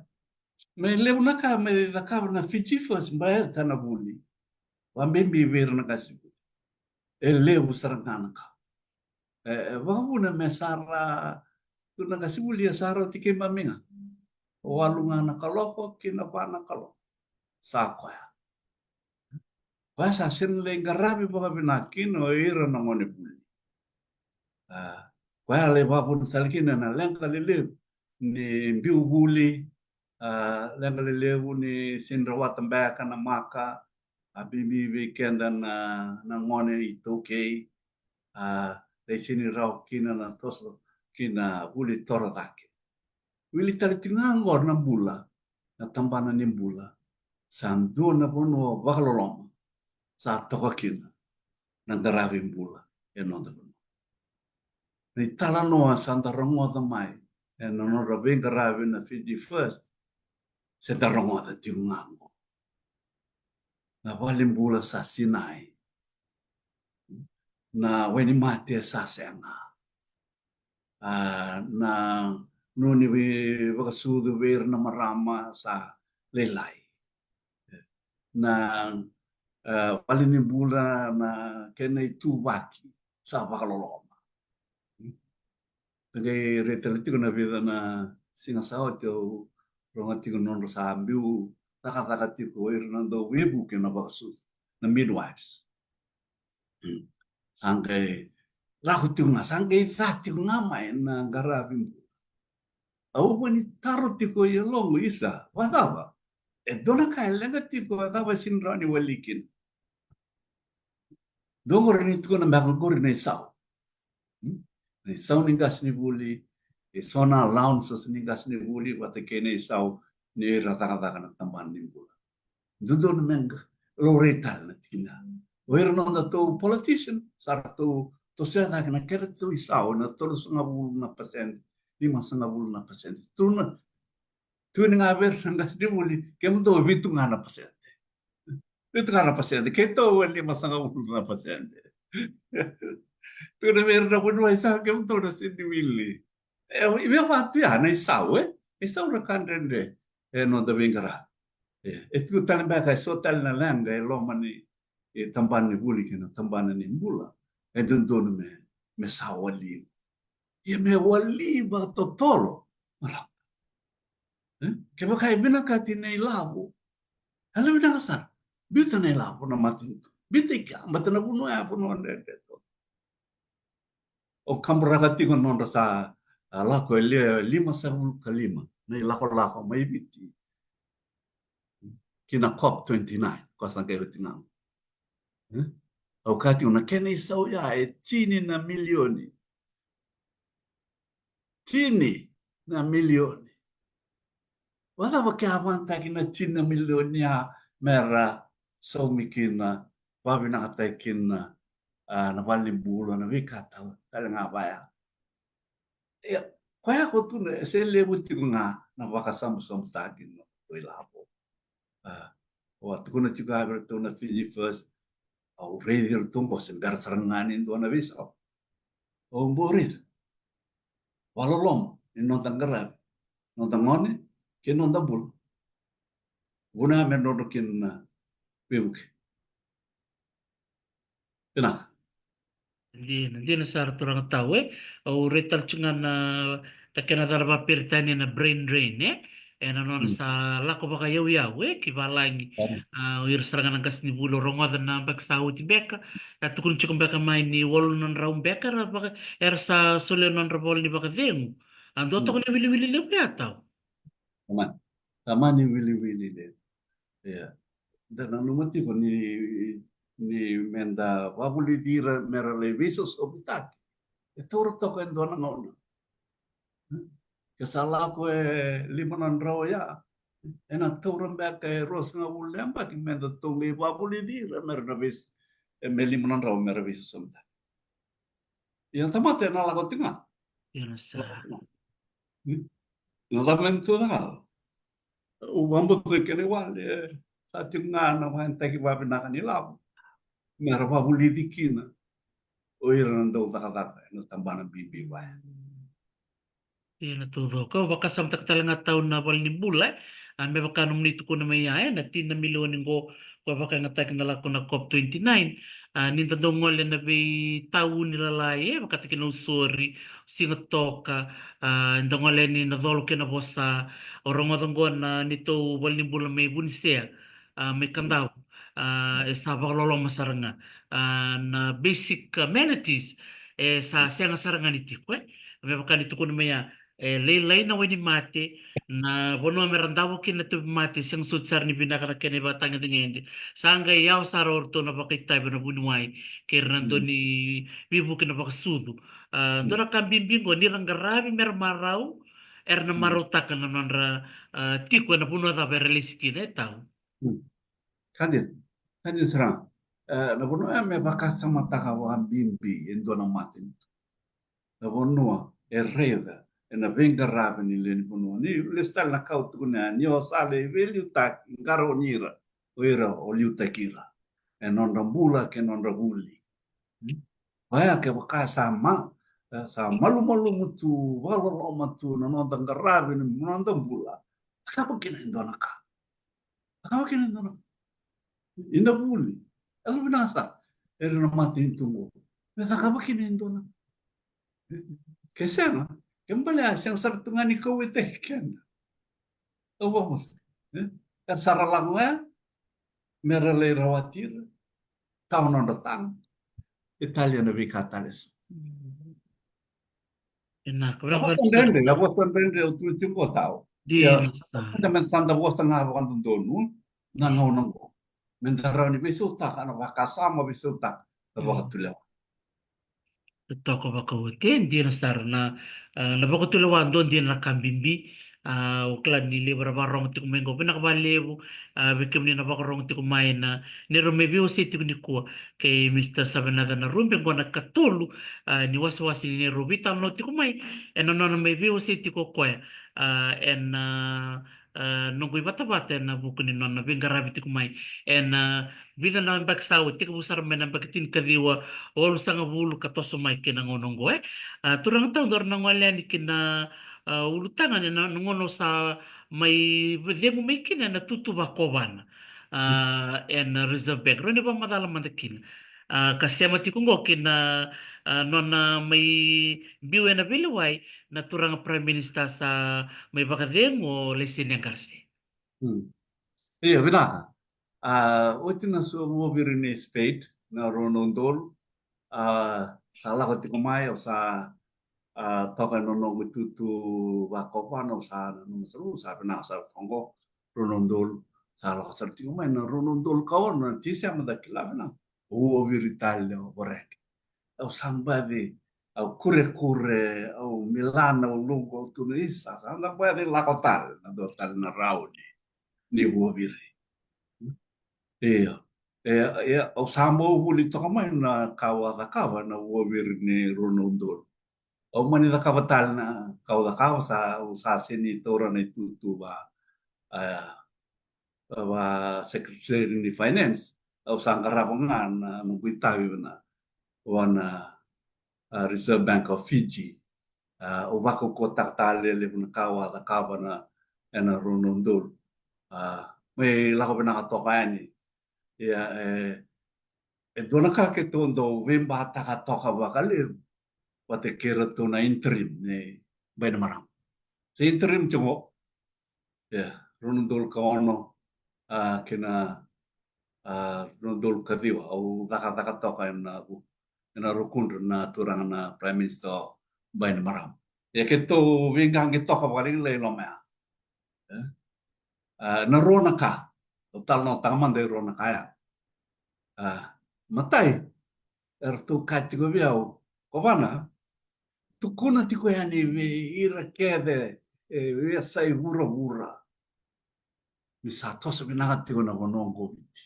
Me levu na ka me cakava na Fiji First, baleta na vuli. Vakabibi vei ira na qasenivuli. E levu sara ga na ka. E, e vakavuna me sa ra, tu na qasenivuli e sa rauti keimami ga. Walu ga na kaloko ki na va na kaloko. Sa koya. Koya sa sega ni lai qaravi vakavinaka kina o ira na gone vuli. A, koya lai vakavuna tale kina na leqa lelevu ni biu vuli, a, leqa lelevu ni sega ni rawata beka na maka, a, bibi vei keda na, na gone iTaukei, a, lai sega ni rawa kina na toso ki na vuli toro cake. Wili tale tiko ga oqo na bula, na tabana ni bula. Sa dua na vanua vakaloloma sa toka kina na qaravi bula e noda vanua. Na italanoa sa da rogoca mai ena nodra veiqaravi na Fiji First, se da rogoca tiko ga oqo. Na valenibula sa sinai. Na wainimate sa sega. A, na noni vei, vakasucu vei ira na marama sa lailai. Na, a, valenibula na kena ituvaki sa vakaloloma. Qai rai tale tiko na vica na siga sa oti au rogo tiko nodra sa biu cakacaka tiko o ira na dau veivuke na vakasucu, na midwives. Sa qai lako tiko ga, sa qai ca tiko ga mai na qaravi bula. Au mani taro tiko e yaloqu, isa, vakacava? E dua na ka e leqa tiko, vakacava e sega ni rawa ni wali kina? Dua qori ni tukuna beka qori na isau. Hmm? Na isau ni qasenivuli, e so na allowances ni qasenivuli vata kei na isau ni ira cakacaka na tabana ni bula. Dodonu me laurai tale na tikina. O ira nodatou politician, sa ratou tosoya cake na kedratou isau na tolusagavulu na pasede, limasagavulu na pasede. Tukuna, tukuni ga vei ira na qasenivuli, kemudou vitu ga na pasede. Vitu ga na pasede, keitou e limasagavulu na pasede. Tukuna vei ira na vuniwai, sa kemudou na sega ni wili. E, i vei vatu ya na isau, e? Isau na ka dredre e noda veiqaravi. E, e tu tale beka e so tale na leqa e loma ni, e, tabana ni vuli kei na tabana ni bula. E dodonu me, me sa wali. Ia me wali vakatotolo, marama. E? Kevaka e vinakati na ilavo, e vinaka sara. Biuta na ilavo na matanitu. Biuta i kea, baleta na vanua ya vanua dredre tu. O kaburaka tiko nodra sa, a, lako e li-, limasagavulu ka lima na ilakolako mai Viti ki na COP twenty-nine, ko sa qai oti ga. E? Au kaya tiko na kena isau ya e tini na milioni. Tini na milioni. Vakacava ke a vakayagataki na tini na milioni ya mera saumi kina, vakavinakataki kina, a, na valenibula, na veika tale ga vaya. Ia, koya ko tukuna, e se levu tiko ga na vakasabusabu sa kina ko ilavo. A, au a tukuna tiko ga vei iratou na Fiji First, au raici iratou qo se bera sara ga ni dua na veisau. Au bau raica. Vakaloloma ni noda qaravi, noda gone kei noda bula. Vuna me drodro kina na veivuke. Vinaka. Dina, dina sara turaga tau, e. Au raica tale tiko ga na, na kena cala vakaperitania na brain drain, e. E na nona sa lako vakayauyau, e, ki valagi. A, o ira sara ga na qasenivuli, au rogoca na yabaki sa oti beka, a tukuni tiko beka mai ni walu na drau beka era vaka, era sa solia nodra vola ni vakacegu. A dua toka na wiliwili levu ya tau. Tamani, tamani wiliwili levu. Ia. Da nanuma tiko ni, ni meda vakavulici ira mera lai veisosomitaki. E taura toka e dua na gauna. Ke sa lako e lima na drau ya, ena taura beka e ruasagavulu na yabaki meda tou qai vakavulici ira mera na veis-, e me lima na drau mera veisosomitaki. Ia na tamata ena lako tiko ga. Ia na sa. Na tamata tu ga. Au vakabauta na kena iwali, e, sa tiko ga na vakayagataki vakavinaka ni lavo mera vakavulici kina o ira na dau cakacaka ena tabana bibi vaya. Ia na taucoko, au vakasamataka tale ga tau na valenibula, e. A, me vaka nomuni tukuna mai ya, e, na tini na milioni qo, qo vakayagataki na lako na COP twenty-nine. A, ni da dau gole na veitauni lalai, e, vakataki na usori, Sigatoka, a, da gole ni na colo kei na vosa, o rogoca qo na neitou valenibula mai Vunisea, a, mai Kadavu, a, e sa vakaloloma sara ga. A, na basic amenities, e sa sega sara ga ni tiko, e. Me vaka ni tukuna mai ya, e lailai na wainimate, na vanua mera davo kina na tauvimate, sega soti sara ni vinaka na kena ivakatagedegede. Sa qai yawa sara o ratou na vakaitavi na vuniwai, kei ira na dau ni veivuke na vakasucu. A, dua na ka bibi qo, ni ra qaravi mera marau, era na marautaka na nodra, a, tiko ena vanua cava era lesi kina, e tau. Ka dina, ka dina sara ga. E, na vanua ya me vakasamataka vakabibi e dua na matanitu. Na vanua e raica ena veiqaravi ni lewe ni vanua. Ni lesu tale na ka au tukuna ya, ni o sa lai veiliutaki, qarauni ira o ira o liutaki ira. E nodra bula kei nodra vuli. Vaya kevaka sa ma-, e, sa malumalumu tu, vakaloloma tu na noda qaravi ni noda bula, cakava kina e dua na ka. Cakava kina e dua na ka. Ina vuli. Yalovinaka sara. Era na matanitu qo. Me cakava kina e dua na ka. Ke sega, ke balea sega sara tu ga ni kauwaitaki keda. Au vakamusu. E? Era sa ra lako ga ya, me ra lai rawati ira, tawa nodra taga, e talia na veika tale eso. Ena, a vosa dredre, a vosa dredre au tu tiko tau. Dina sa. Ia, meda, meda sa da vosa ga vakadodonu na gauna oqo. Meda rawa ni veisautaka na vakasama, veisautaka na vakatulewa. Totoka vakaoti, e dina sara na, a, na vakatulewa dua dina na ka bibi. A, au kila ni levu era vakarorogo tiko mai qo, vinaka vakalevu, a, vei kemuni na vakarorogo tiko mai na neirau mai veiwasei tiko nikua kei Mr Savenaca Narubi, qo na katolu, a, ni wasewase ni neirau veitalanoa tiko mai ena nona mai veiwasei tiko o koya, a, ena, a, noqu ivatavata ena vuku ni nona veiqaravi tiko mai ena vica na yabaki sa oti, tekivu sara mai na yabaki tinikaciwa walusagavulu ka toso mai kei na gauna oqo, e. A, turaga taudaru, na gole yani ki na, a, ulutaga ni na, na gauna au sa mai cegu mai kina ena tutu vakovana, a, ena Reserve Bank. Rawa ni vakamacala mada kina, a, ka sema tiko oqo ki na, a, nona mai biu ena veilewai na turaga Prime Minister sa mai vakacegu, o Laisenia Qarase. Hmm. Io, vinaka. A, oti na sua vuaviri ni Spade, na rua na udolu, a, sa lako tiko mai, au sa, a, toka ena noqu itutu vakovana, au sa nanuma sara, au sa vinaka sara toka qo, rua na udolu, sa lako sara tiko mai na rua na udolu ka ono, na Tiseba, da kila vinaka. Vuaviri tale o Voreqe. Au sa baci, au kurekure, au milana uluqu, au tukuna, isa, sa da baci lako tale na dua tale na rauni ni vuaviri. Io. E, e, au sa bau vuli toka mai na ka au a cakava na vuaviri ni rua na udolu. Au mani cakava tale na ka au cakava, sa, au sa sega ni taura na itutu va, a, va Secretary ni Finance. Au sa qarava ga na noqu itavi vua na, vua na, a, Reserve Bank of Fiji. A, au vakaukauwataka tale levu na ka au a cakava na, ena rua na udolu. A, me lako vinaka toka yani. Ia, e, e dua na ka keitou dau veibataka toka vakalevu vata kei iratou na interim ni Bainimarama. Se interim tiko, ia, rua na udolu ka ono, a, kei na, a, rua na udolu ka ciwa, au cakacaka toka ena vu, ena rukudra na turaga na Prime Minister o Bainimarama. Ia keitou veiqaqi toka vakalailai loma ya. E? A, na rua na ka. Au talanoataka mada e rua na ka ya. A, matai, eratou kaya tiko vei au, Kovana, tukuna tiko yani vei ira kece e veiyasai vuravura ni sa toso vinaka tiko na vanua qo o Viti.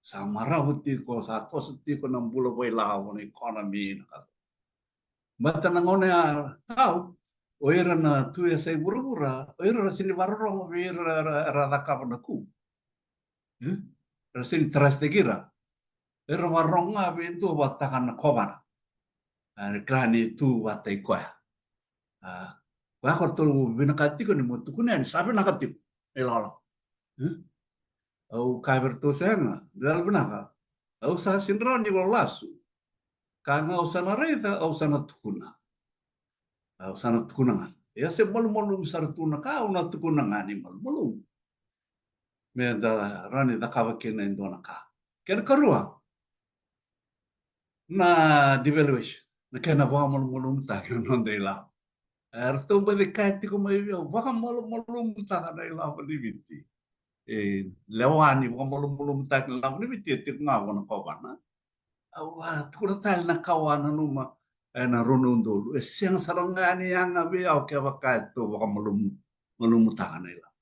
Sa marau tiko, sa toso tiko na bula vakailavo, na economy, na ka. Baleta na gauna ya, tau, o ira na tu e yasai vuravura, o ira ra sega ni vakarorogo vei ira ra, ra, ra cakava na coup. E? Ra sega ni trust-taki ira. Era vakarorogo ga vei dua vakataka na Kovana. A, e kila ni tu vata i koya. A, koya ko ratou vinakata tiko ni mo tukuna yani, sa vinaka tiko. E lala. E? Au kaya vei iratou, sega, dela vinaka. Au sa sega ni rawa ni ko lasu. Ka ga au sa na raica, au sa na tukuna. Au sa na tukuna ga. Ia se malumalumu sara tu na ka, au na tukuna ga ni malumalumu. Meda rawa ni cakava kina e dua na ka. Kena karua, na devaluation, na kena vakamalumalumutaki na noda ilavo. E, ratou baci kaya tiko mai vei au, vakamalumalumutaka na ilavo ni Viti. E, lewa ni vakamalumalumutaki na ilavo ni Viti e tiko ga vua na Kovana. Au a tukuna tale na ka au a nanuma ena rua na udolu. E sega sara ga ni yaga vei au kevaka e tou vakamalumu, malumutaka na ilavo.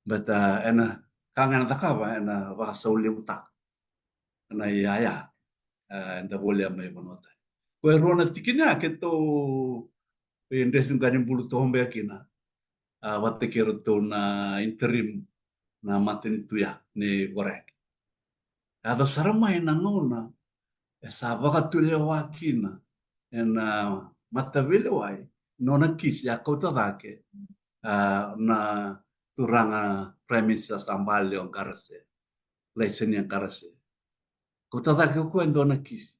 Baleta, a, ena ka ga ena cakava, ena vakasaulevutaka na iyaya, a, eda volia mai vanua tani. Ko e rua na tikina ya keitou, e, dresi qani bulu toka beka kina, a, vata kei iratou na interim na matanitu ya ni Voreqe. Yaco sara mai na gauna e sa vakatulewa kina ena mataveilewai nona kisi a kauta cake, a, na turaga Prime Minister sa bale o Qarase, Laisenia Qarase. Kauta cake o koya e dua na kisi.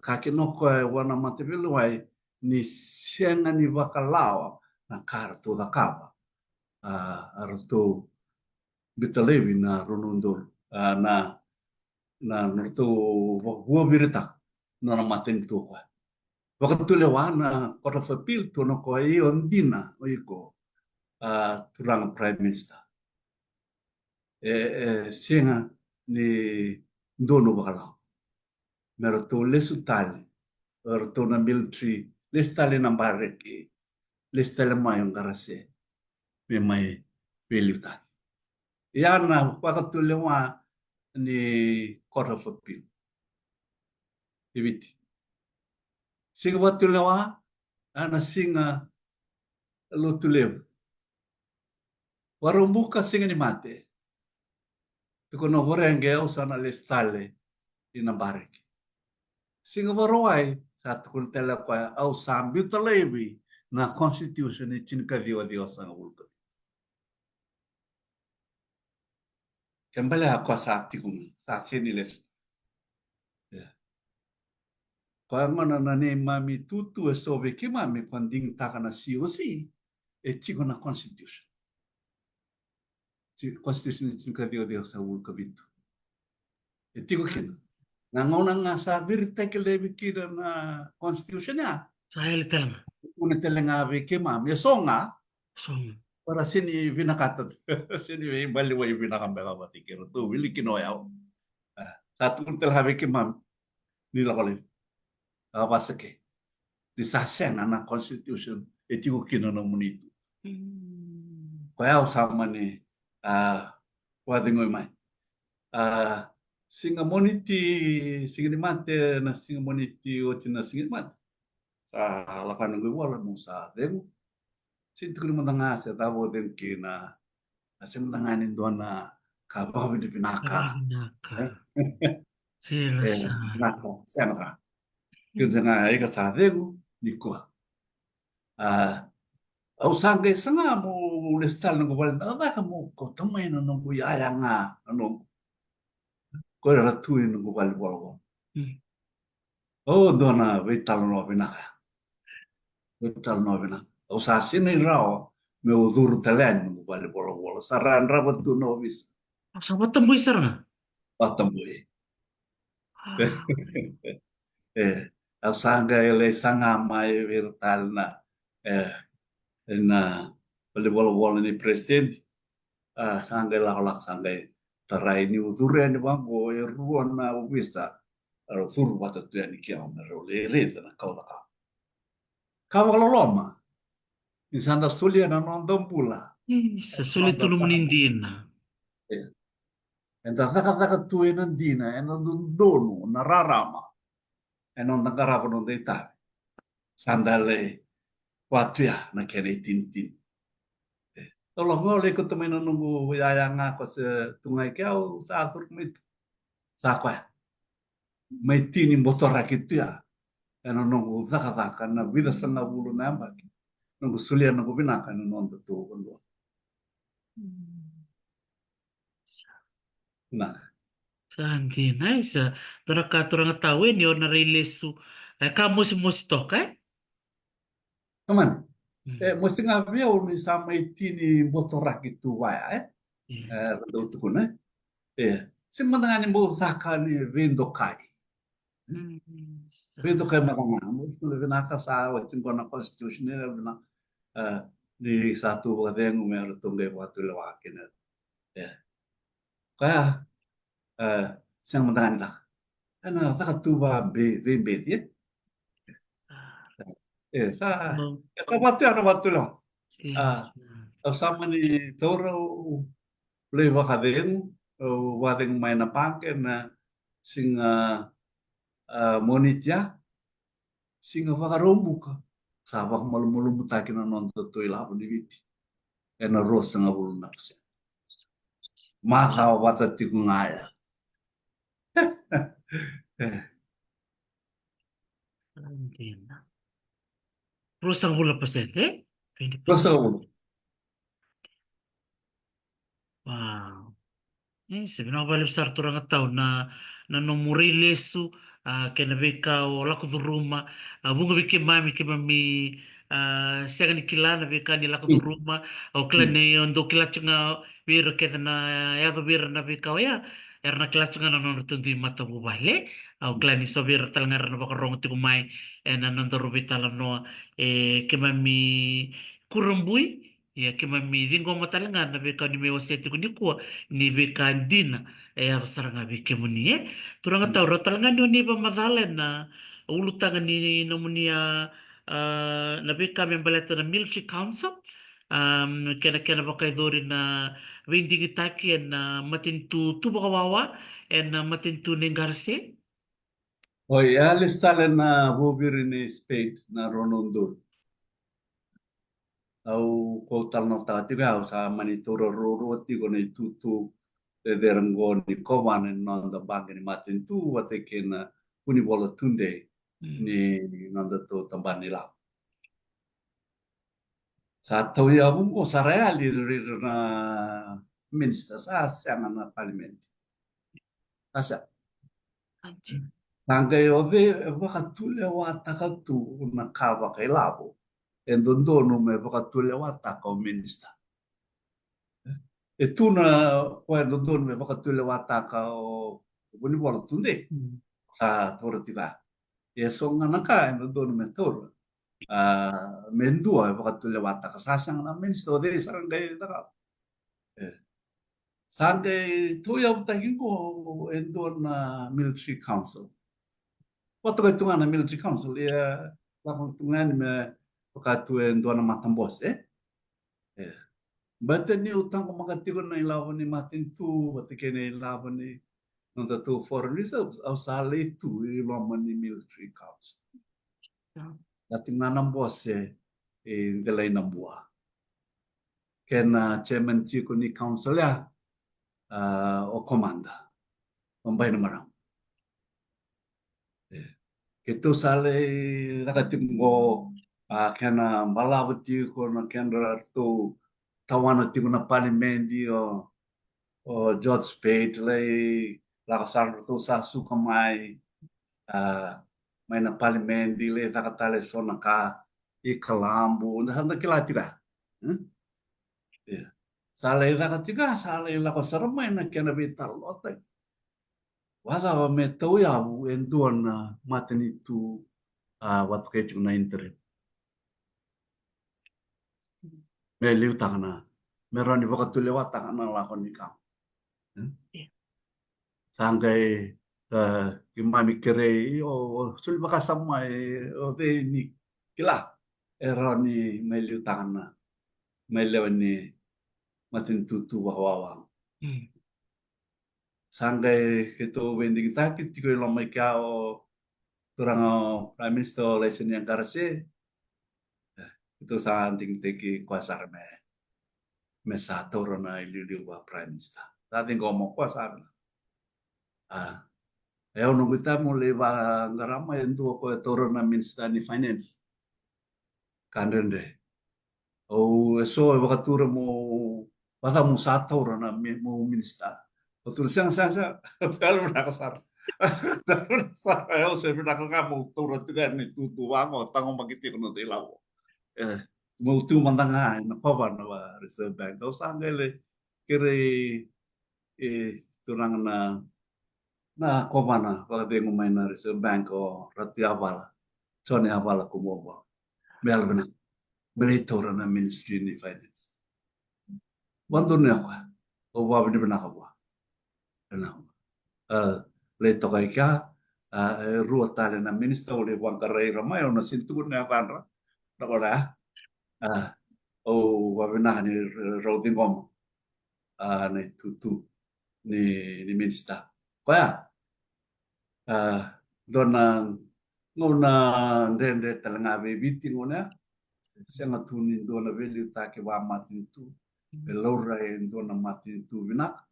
Ka kina o koya vua na mataveilewai ni sega ni vakalawa na ka ratou cakava. A, ratou biuta laivi na rua na udolu, a, na, na, na ratou vuaviritaka na nona matanitu o koya. Vakatulewa na Court of Appeal, tukuna o koya, io, dina o iko, a, turaga Prime Minister. E, e sega ni donu vakalawa me ratou lesu tale, o ratou na military, lesu tale na bareki, lesu tale mai o Qarase me mai veiliutaki. Ia na vakatulewa ni Court of Appeal i Viti. Siga Vakatulewa, a, na siga Lotulevu. Vakaraubuka, Siga ni Mate. Tukuna o Voreqe, au sa na lesu tale i na bareki. Siga Vakarauwai, sa tukuna tale o koya, au sa biuta laivi na constitution e tinikaciwa ciwasagavulu ka vitu. Ke balea o koya sa tiko ga, sa sega ni lesu. Ia. Koya gona na neimami itutu eso vei keimami, ko digitaka na C O C, e tiko na constitution. Ti-, constitution e tinikaciwa ciwasagavulu ka vitu. E tiko kina. Na gauna ga sa viritaki laivi kina na constitution ya, sa yali tale ga. Tukuna tale ga vei keimami, eso ga. Eso ga. Ra sega ni vinakata. Sega ni veimaliwai vinaka beka vata kei iratou wili kina o yau. A, sa tukuna tale ga vei keimami ni lako laivi. A, vaka saka ni sa sega na constitution e tiko kina nomuni itu. Mm. Koya au sa mani, a, vakacegui mai. A, Siga Moniti, Siga ni Mate, na Siga Moniti oti na Siga ni Mate, sa lako yani noqu ivola, meu sa cegu. Sega ni tukuni mada ga se cava au cegu kina, a, sega mada ga ni dua na ka vakavinavinaka. Vinaka. E? Sega. E, sa vinaka, sega sara. Kena sega, ika sa cegu nikua. A, au sa qai saga meu lesu tale noqu vale cakacaka, meu kauta mai na noqu iyaya ga, na noqu, ko ira tu i noqu vale volavola. Mm. O, dua na veitalanoa vinaka. Veitalanoa vinaka. Au sa sega ni rawa meu curu tale yani noqu vale volavola. Sa ra yadrava tu na ovisa. Au sa vakatabui sara ga. Vakatabui. A. E, au sa qai lai saga mai vei ira tale na, e, na vale volavola ni peresitedi. A, sa qai lakolako, sa qai tarai niu curu yani vaqo e rua na ovisa. Rau curu vata tu yani kea me rau lai raica na ka au cakava. Ka vakaloloma ni sa da solia na noda bula. Isa, solia tu nomuni dina. E. Eda cakacaka tu ena dina, ena dodonu, na rarama. Ena noda qarava noda itavi. Sa da lai vatuya na kena itinitini. E, au lako ga, au lai kauta mai na noqu iyaya ga, ko se tu ga i kea, au sa curu mai tu. Sa koya. Mai tini botoraki tu ya. Ena noqu cakacaka na vica sagavulu na yabaki. Noqu solia noqu vinaka ena noda tu vadua. Mm. Vinaka. Sa dina, e, sa. Dua na ka turaga tau, e, ni o na rai lesu, e, ka mosimosi toka, e? Tamani. Mm. E, mosi ga vei au ni sa mai tini botoraki tu vaya, e? Mm. E, ra dau tukuna, e? E, se mada ga ni bau caka ni veidokai. Mm, sa. Veidokai mada ga, bau tukuna vinaka, sa oti qo na constitution, e, vinaka. E, ni sa tu vakacegu me ratou qai vakatulewa kina. E. Koya, e, sega mada ga ni caka. Ena caka tu vakabe-, veibeci, e? A. E, sa, e, sa vatu ya na vatulewa. A, sa. Au sa mani taura, au lai vakacegu, au vakacegu mai na baqe na siga, a, Moniti ya. Siga Vakaraubuka, sa vakamalumalumutaki na noda tu ilavo ni Viti ena ruasagavulu na pasede. Macawa vata tiko ga ya. E. Dina. Ruasagavulu na pasede, e? Twenty percent. Ruasagavulu. Wow. E, sa vinaka vakalevu sara turaga tau na, na nomu rai lesu, a, kei na veika o lako curuma, a, vuqa vei keimami, keimami, a, sega ni kila na veika ni lako curuma. Au kila ni o dou kila tiko ga vei ira kece na yaco vei ira na veika oya, era na kila tiko ga na nodratou dui matavuvale. Au kila ni so vei ira tale ga era na vakarogo tiko mai ena nodaru veitalanoa, e keimami kurabui. Ia keimami ciqoma tale ga na veika ni mai wasea tiko nikua, ni veika dina e yaco sara ga vei kemuni, e. Turaga Tau, rawa tale ga ni o ni vakamacala ena ulutaga ni nomuni a, a, na veika me baleta na Military Council, a, kena, kena vakayacori na veidigitaki ena matanitu tu vakawawa, ena matanitu nei Qarase. Oi, e a lesu tale na vuviri ni Spade na rua na udolu. Au ko talanoataka tiko ya, au sa mani taura ruarua tiko na itutu cecere qo ni kovana ni noda baqe ni matanitu vata kei na Vunivola Tudei ni nodatou tabana ni lavo. Sa tauyavu qo, sa ra yali ira na minisita, sa sega na palimedi. Sa sega. Sa qai o cei e vakatulewataka tu na ka vakailavo e dodonu me vakatulewataka o minisita? E tu na ka e dodonu me vakatulewataka o Vunivola Tudei, sa taura tiko ya. E so ga na ka e dodonu me taura, a, me dua e vakatulewataka, sa sega na minisita, o cei sa qai cakava? E. Sa qai tauyavutaki qo e dua na Military Council. Vakatokai tu ga na Military Council, ia lako tu ga yani me vaka tu e dua na matabose, e? E. Baleta niu taqomaka tiko na ilavo ni matanitu vata kei na ilavo ni nodatou foreign reserves, au sa lai tu i loma ni Military Council. Ia. Sa tiko ga na bose i Delainabua. Kena chairman tiko ni council ya, a, o Commander, o Bainimarama. E. Keitou sa lai caka tiko qo, a, kena balavu tiko na kedratou tawana tiko na palimedi, o, o George Spade, lai lako sara, ratou sa suka mai, a, mai na palimedi, lai caka tale so na ka i Kalabu, da sa da kila tiko ya. Hmm? Ia. Sa lai caka tiko ya, sa lai lako sara mai na kena veitalanoataki. Vakacava me tauyavu e dua na matanitu, a, vakatokai tiko na interim? Me liutaka na, me rawa ni vakatulewataka na lako ni ka. Hmm? Ia. Sa qai, e, keimami kerei, o, o soli vakasama, e, o cei ni kila e rawa ni mai liutaka na, mai lewe ni matanitu tu vakawawa. Mm. Sa qai keitou veidigitaki tiko i loma i kea o turaga o Prime Minister o Laisenia Qarase. E, keitou sa digitaki koya sara me, me sa taura na iliuliu va Prime Minister. Sa ciqoma o koya sa vinaka. A, e au noqu itavi meu lai vaqara mai e dua o koya e taura na Minister ni Finance. Ka dredre. Au, e so e vakatura meu, vacava meu sa taura na mi-, meu Minister. Au tukuna sega, sega, sega. Au tukuna vinaka sara. Sara, e au se vinaka ga meu taura tiko yani na itutu vaqo, taqomaki tiko na noda ilavo. E, meu tu mada ga ena kovana va Reserve Bank. Au sa qai lai kerei, e, turaga na, na kovana vakacegu mai na Reserve Bank o Ratu Yavala, Jone Yavala Kumuvao. Me yalovinaka, me lai taura na Ministry ni Finance. Vakadonui koya, au vakavinavinaka vua. Ena, e, lai toka i kea, a, e rua tale na minister au lai vaqarai ira mai, au na sega ni tukuna na yacadra. Na koya, a, au vakavinavinaka ni rau ciqoma, a, na itutu ni, ni minister. Koya, a, dua na gauna dredre tale ga vei Viti gauna ya. Sega tu ni dua na veiliutaki vakamatanitu e laurai e dua na matanitu vinaka.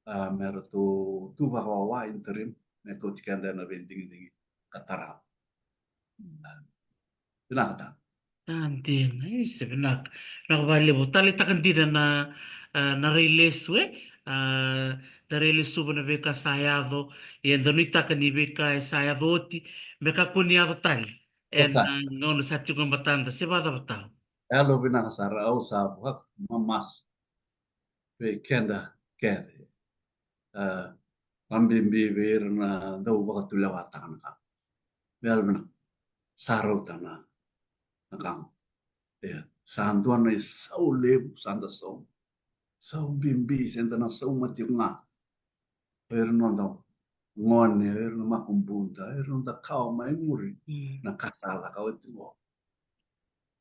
A, me ratou tu vakawawa, interim, me kauti keda ena veidigidigi ka tarava. A, vinaka tale. A, dina, e, se vinaka. Vinaka vakalevu. Taleitaka dina na, a, na rai lesu, e? A, da rai lesuva na veika sa yaco, ia da nuitaka ni veika e sa yaco oti me kakua ni yaco tale. Ena gauna sa tiko e matada, se vakacava tau? Yalo vinaka sara, au sa vakamamasu vei keda kece. A, vabibi vei ira na dau vakatulewataka na ka. Me yalo vinaka. Sa rauta na, na ka. Ia, sa dua na isau levu sa da sauma. Sau bibi, se da na sauma tiko ga. O ira noda gone, o ira na makubuda, o ira noda kawa mai muri, na ka sa lako oti qo.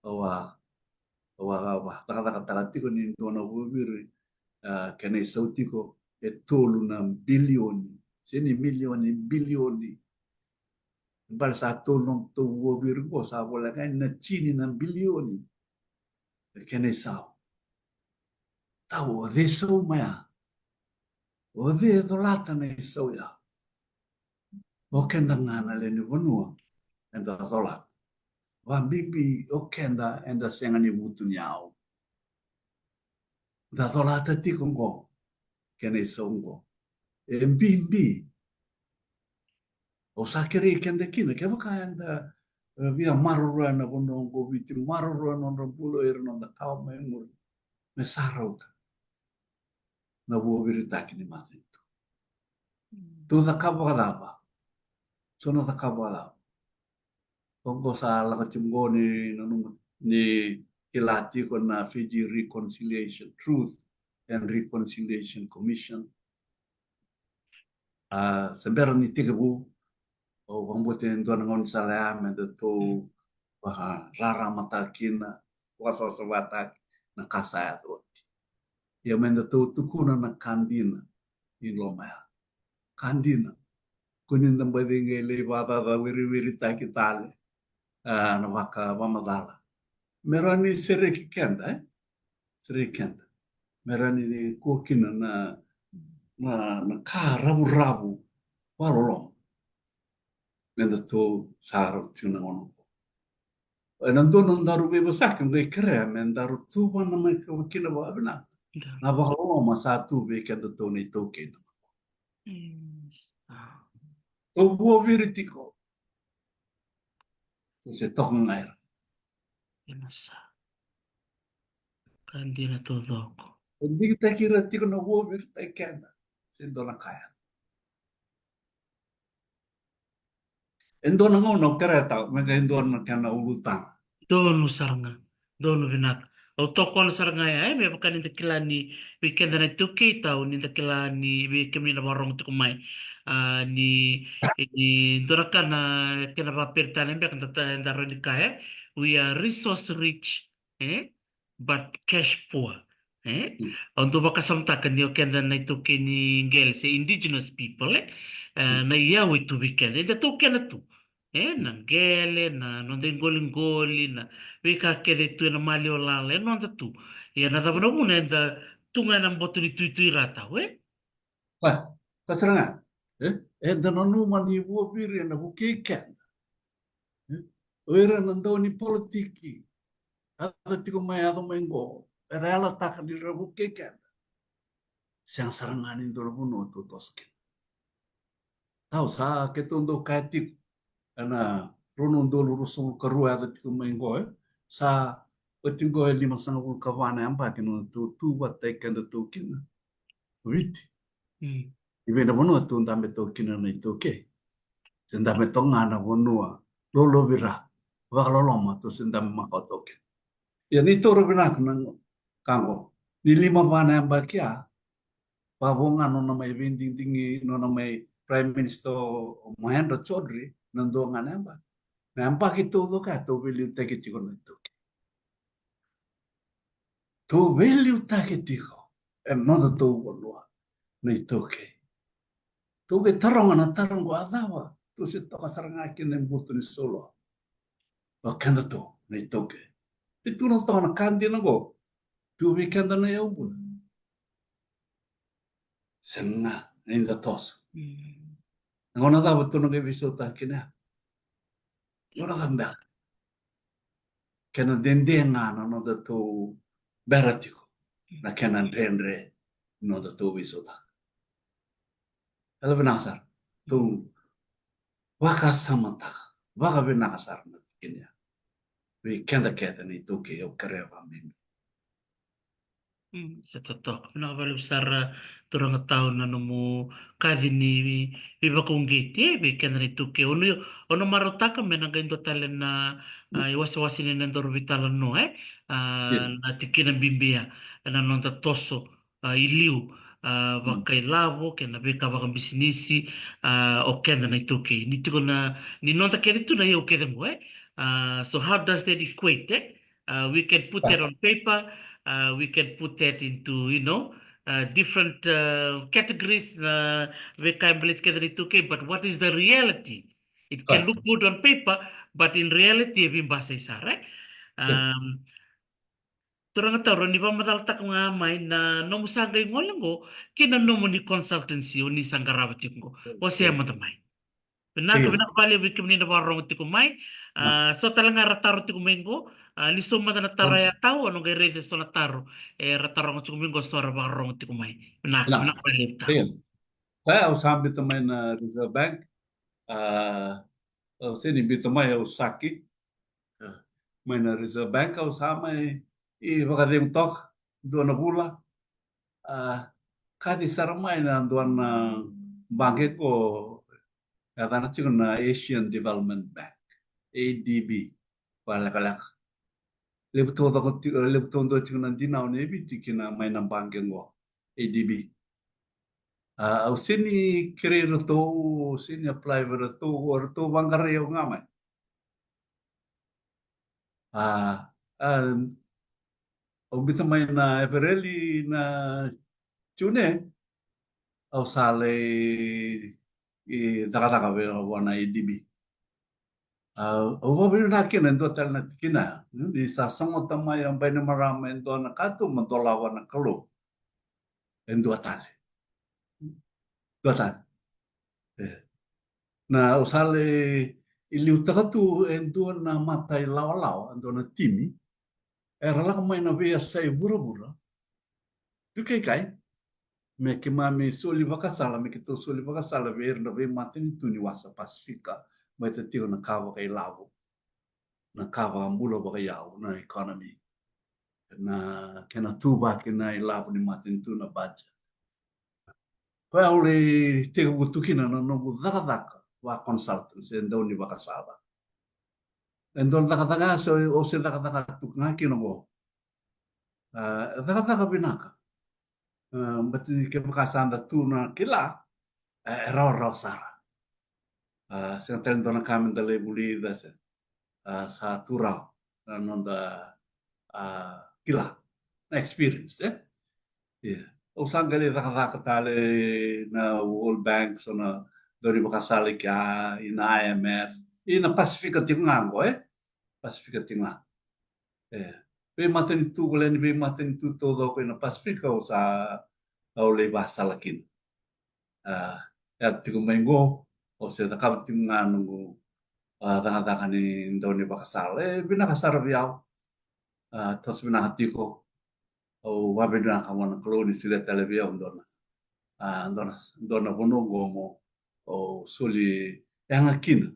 Au a, au a, au a cakacakataka tiko ni dua na vuaviri, a, kena isau tiko e tolu na bilioni. Se ni milioni, bilioni. Bale sa tolu na tou vuaviri qo, sa voleka na tini na bilioni. E kena isau. Tau, o cei sauma ya? O cei e colata na isau ya? O keda ga na lewe ni vanua eda colata. Vabibi o keda eda sega ni vutuniyau. Da colata tiko qo, kena isau qo. E bibi. Au sa kerei keda kina, kevaka eda, e, via maroroya na vanua qo Viti, maroroya na nodra bula o ira noda kawa mai muri. Me sa rauta na vuaviritaki ni matanitu. Tou cakava vakacava? So na cakava vakacava? Oqo sa lako tiko qo ni nanuma ni kila tiko na Fiji Reconciliation, Truth and Reconciliation Commission. A, se bera ni tekivu, au vakabauta e dua na gaunisala ya me datou vakararamataka kina, vakasavasavataki na ka sa yaco oti. Ia me datou tukuna na ka dina ni loma ya. Ka dina. Ko ni da baci qai lai vakacacawiriwiritaki tale, a, na vakatamata. Me rawa ni sereki keda, e? Sereki keda. Me rawa ni kua kina na, na, na ka ravuravu vakaloloma. Me datou sa rauta tiko na gauna qo. Ena dua na nodaru veivosaki, au qai kerea me daru tuvana mai kina vakavinaka. Na vakaloloma sa tu vei kedatou na iTaukei. Tou vuaviri tiko. Tou se toka ga ira. Ka dina taucoko. O digitaki ira tiko na vuaviritaki keda. Se dua na ka ya. E dua na gauna au kerea tau, me qai dua na kena ulutaga. Donu sara ga. Donu vinaka. Au tokona sara ga ya, e, me vaka ni da kila ni vei keda na iTaukei tau, ni da kila ni vei kemuni na vakarogo tiko mai. A, ni, ni dua na ka na kena vakaperitania beka da, da rawa ni kaya, we are resource rich, e? But cash poor. E? Au dau vakasamataka ni o keda na iTaukei ni qele se indigenous people, e? E, na iyau e tu vei keda, eda taukena tu. E, na qele, na noda iqoliqoli, na veika kece e tu ena maliwa lala, e noda tu. Ia na cava na vuna eda tu ga ena boto ni tuitui ra tau, e? Ka, ka sara ga, e? Eda nanuma ni vuaviri ena vukei keda. E? O ira na dau ni politiki, yaco tiko mai, yaco mai qo, era yalataka ni ra vukei keda. Sega sara ga ni dua na vanua tou toso kina. Tau sa keitou dau kaya tiko, ena rua na udolu ruasagavulu ka rua yaco tiko mai qo, e? Sa oti qo e limasagavulu ka va na yabaki na tou tu vata kei kedatou kina. Viti. Mm. I vei na vanua tou dabe toka kina na iTaukei. Se dabe toka ga na vanua lolovira, vakaloloma, tou se dabe makawa toka kina. Ia ni taura vinaka na ka qo. Ni lima va na yabaki ya, vavo ga nona mai veidigidigi, nona mai Prime Minister o Mahendra Chaudhry, na dua ga na yabaki. Na yabaki taucoko ya tou veiliutaki tiko na iTaukei. Tou veiliutaki tiko ena nodatou vanua na iTaukei. Tou qai taroga na taro qo, a cava tou se toka sara ga kina e buto ni solo? O kedatou na iTaukei. E tu na toka na ka dina qo, tu vei keda na iyau bula. Sega ni da toso. Mm. Na gauna cava tou na qai veisautaka kina ya? Gauna cava beka? Kena dede ga na nodatou bera tiko, na kena dredre na nodatou veisautaka. Yalo vinaka sara. Tou vakasamataka vakavinaka sara na kina ya. Vei keda kece na iTaukei, au kerea vakabibi. Mm, sa totoka. Vinaka vakalevu sara, turaga tau, na nomu kaci ni veivakauqeti, e, vei keda na iTaukei. Au na, au na marautaka me na qai dua tale na, a, iwasewase ni nodaru veitalanoa, e, a, na tikina bibi ya, e, na noda toso, a, i liu, a, vakailavo kei na veika vakabisinisi, a, o keda na iTaukei. Ni tiko na, ni noda kece tu na iyau kece qo, e? A, so how does that equate, e? Uh, we can put that on paper, uh, we can put that into, you know, uh, different, uh, categories, na veika e baleti keda na iTaukei, but what is the reality? It can look good on paper, but in reality, e veibasai sara, e? Um, turaga tau, ni vakamacalataka ga mai na nomu sa qai gole qo, kei na nomuni consultancy o ni sa qarava tiko qo. Wasea mada mai. Vinaka, vinaka vakalevu vei kemuni na vakarorogo tiko mai. A, so tale ga era taro tiko mai qo. A, ni so mada na taro ya tau, au na qai raica so na taro era taroga tiko mai qo, so era vakarorogo tiko mai. Vinaka, vinaka vakalevu tau. Io. Koya au sa biuta mai na Reserve Bank. A, au sega ni biuta mai, au saki. A, mai na Reserve Bank au sa mai i vakacegu toka dua na vula. A, kaci sara mai na dua na baqe ko yacana tiko na Asian Development Bank, A D B, vakalekaleka. Levu taucoko tiko, levu taudua tiko na dinau nei Viti kina mai na baqe qo, A D B. A, au sega ni kerei iratou, sega ni apply vei iratou, o iratou vaqarai au ga mai. A, a, au biuta mai na Epereli, na June, au sa lai cakacaka vei, vua na A D B. A, au vakavinavinaka kina e dua tale na tikina, ni sa sogota mai o Bainimarama e dua na katuba, dolava na Kalou. E dua tale. Dua tale. E. Na, au sa lai liutaka tu e dua na matailawalawa, e dua na timi era lako mai na veiyasai vuravura. Dua na ka me keimami soli vakasala, me keitou soli vakasala vei ira na veimatanitu ni wasa Pasifika, baleta tiko na ka vakailavo, na ka vakabula vakaiyau, na economy, na kena tuvaki na ilavo ni matanitu, na budget. Koya au lai tekivu tu kina na noqu cakacaka vaka consultant se dau ni vakasala. E dua na cakacaka se au se cakacaka tu ga kina qo. A, cakacaka vinaka. A, baleta ni kevaka sa da tu na kila, e, e rawarawa sara. A, sega tale dua na ka me da lai vulica se, a, sa tu rawa na noda, a, kila, na experience, e? Ia. Au sa qai lai cakacaka tale na World Bank, so na dau ni vakasala i kea, i na I M F, i na Pasifika tiko ga qo, e? Pasifika tiko ga. E. Veimatanitu, voleka ni veimatanitu taucoko i na Pasifika au sa, au lai vakasala kina. A, e tiko mai qo, au se cakava tiko ga noqu, a, cakacaka ni dau ni vakasala. E vinaka sara vei au. A, toso vinaka tiko. Au vakavinavinaka vua na Kalou ni solia tale vei au dua na, a, dua na, dua na vanua qo mo, au soli yaga kina.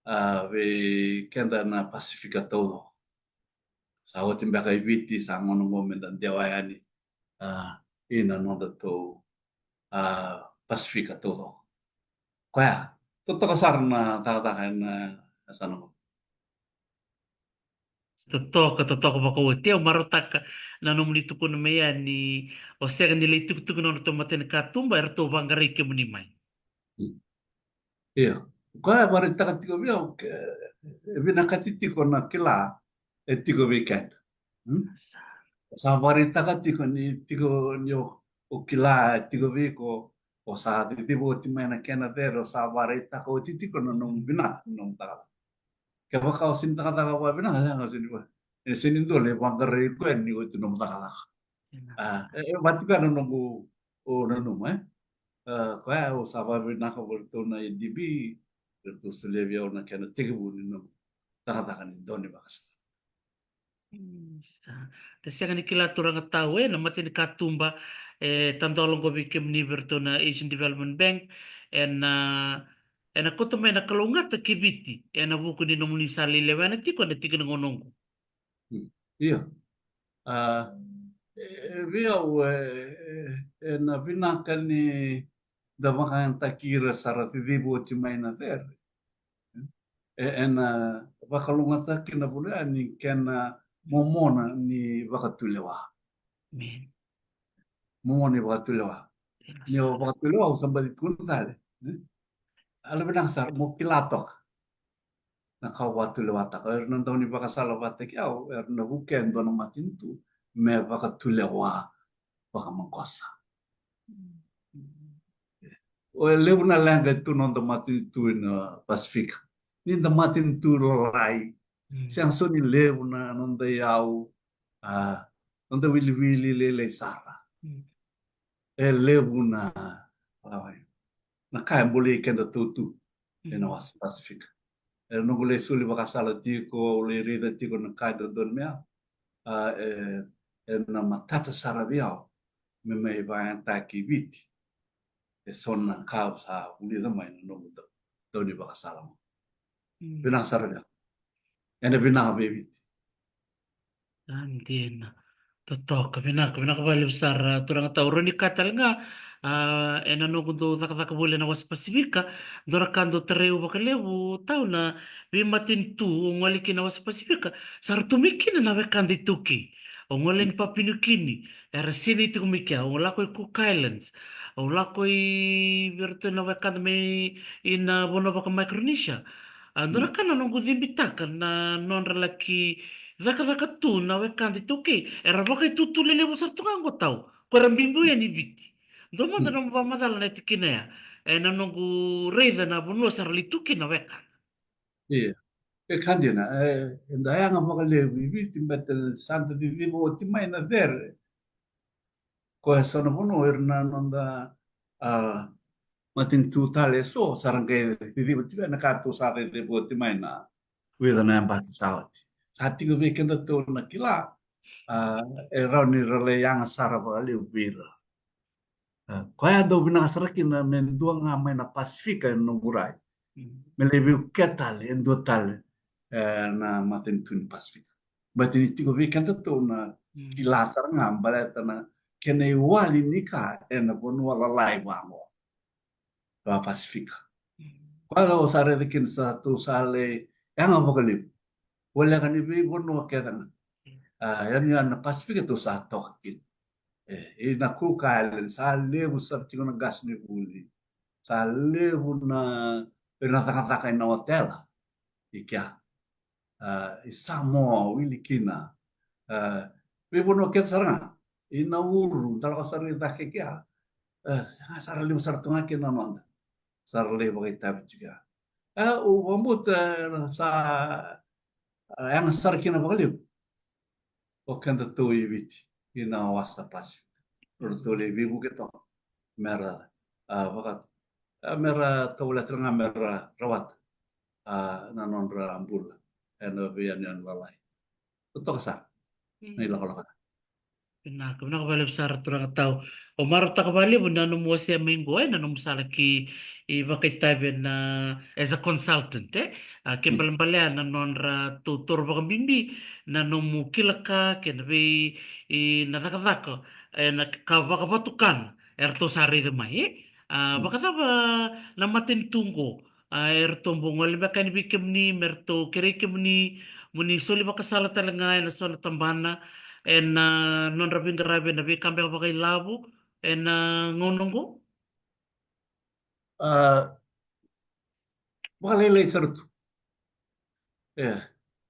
A, vei keda na Pasifika taucoko. Sa oti beka i Viti, sa gauna qo me da dewa yani, a, i na nodatou, a, Pasifika taucoko. Koya, totoka sara na cakacaka ena yasana qo. Totoka, totoka vakaoti. Au marautaka na nomuni tukuna mai yani, o sega ni lai tukutuku na nodratou matanikatuba, eratou vaqarai kemuni mai. Io. Koya e vakaraitaka tiko vei au, ke, e vinakati tiko na kila e tiko vei keda. Hmm? Sa vakaraitaka tiko ni tiko ni o, o kila e tiko vei iko, o sa ciciva oti mai na kena cere, o sa vakaraitaka oti tiko na nomu vinaka, na nomu cakacaka. Kevaka o sega ni cakacaka vakavinaka, sega, o sega ni va-, e sega ni dua lai vaqarai koya ni oti nomu cakacaka. A, e, e vaka tiko na noqu, o nanuma, e. A, koya au sa vakavinavinaka vei iratou na A D B, eratou solia vei au na kena tekivu ni noqu cakacaka ni dau ni vakasala. Mm, sa. Da sega ni kila turaga tau, e, na matanikatuba e tadola qo vei kemuni vei iratou na Asian Development Bank, ena, a, ena kauta mai na kalougata ki Viti ena vuku ni nomuni sa lai lewena tiko ena tikina gauna oqo. Io. A, e, e, vei au, e, e, ena vinaka ni da vakayagataki ira sa ra ciciva oti mai na cere. E, ena vakalougatataki na vuna ya ni kena momona ni vakatulewa. Momona ni vakatulewa. Ni o vakatulewa, au sa baci tukuna tale. E? Ala vinaka sara mo kila toka na ka au vakatulewataka. Era na dau ni vakasala vata kei au, era na vukea e dua na matanitu me vakatulewa vakamaqosa. O e levu na leqa e tu na noda matanitu ena Pasifika. Ni da matanitu lalai. Sega so ni levu na noda iyau, a, noda wiliwili lailai sara. E levu na, a, na ka e bolei keda tu ena wasa Pasifika. E noqu lai soli vakasala tiko, au lai raica tiko na ka e dodonu me yaco. A, e, ena matata sara vei au me mai vakayagataki Viti. E so na ka au sa vulica mai na noqu dau, dau ni vakasala. Vinaka sara vei au. Ena vinaka vei Viti. A, dina. Totoka, vinaka, vinaka vakalevu sara, turaga tau. Rau ni ka tale ga, a, ena noqu dau cakacaka voli ena wasa Pasifika, dua na ka dau tarai au vakalevu tau na veimatanitu au gole kina wasa Pasifika, sa ra tu mai kina na wekada iTaukei. Au gole ni Papua New Guinea, era sinai tiko mai kea, au lako i Cook Islands, au lako i vei iratou na wekada mai ina vanua vaka Micronesia. A, dua na ka na noqu cibitaka na nodra laki cakacaka tu na wekada iTaukei. Era vakaitutu lelevu sara tu ga oqo tau. Ko era biubiu yani Viti. Dua mada na nomu vakamacala na tikina ya. Ena noqu raica na vanua sa ra lai tu kina na wekada. Ia. E ka dina, e, eda yaga vakalevu i Viti, baleta sa da ciciva oti mai na cere. Koya so na vanua ira na noda, a, matanitu tale eso, sa ra qai ciciva tiko ena ka tou sa ciciva oti mai na vica na yabaki sa oti. Sa tiko vei kedatou na kila, a, e rawa ni ra lai yaga sara vakalevu vei ira. A, koya dau vinaka sara kina me dua ga mai na Pasifika ena noqu rai. Me lai veivuke tale e dua tale, e, na matanitu ni Pasifika. Baleta ni tiko vei kedatou na kila sara ga baleta na kena iwali ni ka ena vanua lalai vaqo. Va Pasifika. Koya au sa raica kina sa tou sa lai yaga vakalevu. Voleka ni veivanua kece ga. A, yani na Pasifika tou sa toka kina. E, ina Cook Island, sa levu sara tiko na qasenivuli. Sa levu na, na cakacaka ina otela. I kea. A, i Samoa, wili kina. A, veivanua kece sara ga. I Nauru, da lako sara i cake kea. A, sa ra levu sara tu ga kina na noda. Sa ra lai vakaitavi tiko ya. A, au vakabauta, e, sa, a, yaga sara kina vakalevu o kedatou i Viti, ina wasa Pasifika. Ratou lai veivuke toka. Mera, a, vaka, a, mera tovolea tale ga mera rawata, a, na nodra bula ena veiyanuyanu lalai. Totoka sara na ilakolako. Vinaka, vinaka vakalevu sara turaga tau. Au marautaka vakalevu na nomu wasea mai qo, e, na nomu sala ki, i vakaitavi ena, as a consultant, e? A, ke balebalea na nodra tou toro vakabibi na nomu kila ka kei na vei, i, na cakacaka, e, na ka vakavatukana eratou sa raica mai, e? A, vakacava na matanitu qo? A, eratou bau gole beka yani vei kemuni me ratou kerei kemuni mo ni soli vakasala tale ga ena so na tabana ena nodra veiqaravi ena veika beka vakailavo ena gauna oqo? A, vakalailai sara tu. E,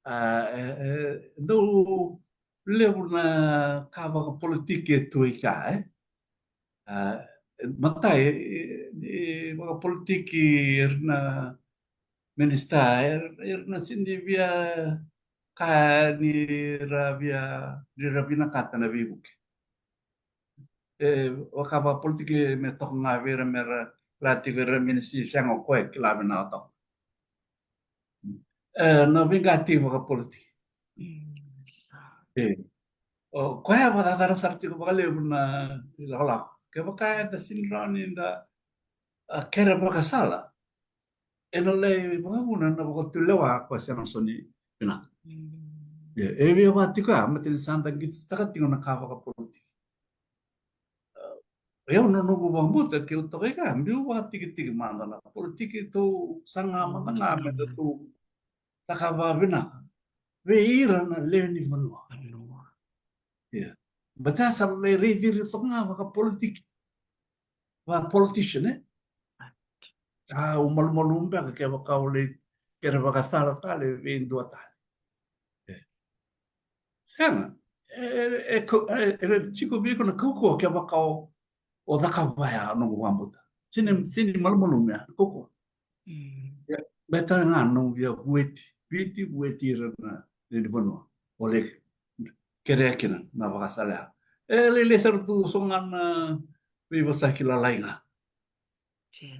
a, e, e, dau levu na ka vakapolitiki e tu i ka, e. A, matai, e, e, vakapolitiki ira na minisita, ira, ira na sini via ka ni ra via, ni ra vinakata na veivuke. E, vaka vakapolitiki me toka ga vei ira me ra kila tiko ira minisita sega o koya kila vinaka toka. E, na veiqati vakapolitiki. E, o koya vakacacana sara tiko vakalevu na ilakolako. Kevaka eda sini rawa ni da, a, kere vakasala. ena lai vakavuna na vakatulewa ko e sega soti ni vinaka. Ia, e via vaka tiko ya, me tini sa da qititaka tiko na ka vakapolitiki. Ia, au na noqu vakabauta keu toka i ka, biu vakatikitiki mada na politiki, tou saga mada ga me da tou caka vakavinaka vei ira na lewe ni vanua. Ia, baleta sa lai raici ira toka ga vakapolitiki, vakapolitician, e? Au malumalumu beka kevaka o lai kere vakasala tale vei dua tale. E. Sega. E, e, e, e tiko vei iko na kaukauwa kevaka o, o cakava ya, noqu vakabauta. Sega ni, sega ni malumalumu ya, na kaukauwa. Ia, baleta ga na nomu via vueti, Viti, vueti ira na lewe ni vanua. O lai kerea kina na vakasala ya. E lailai sara tu so ga na veivosaki lalai ga.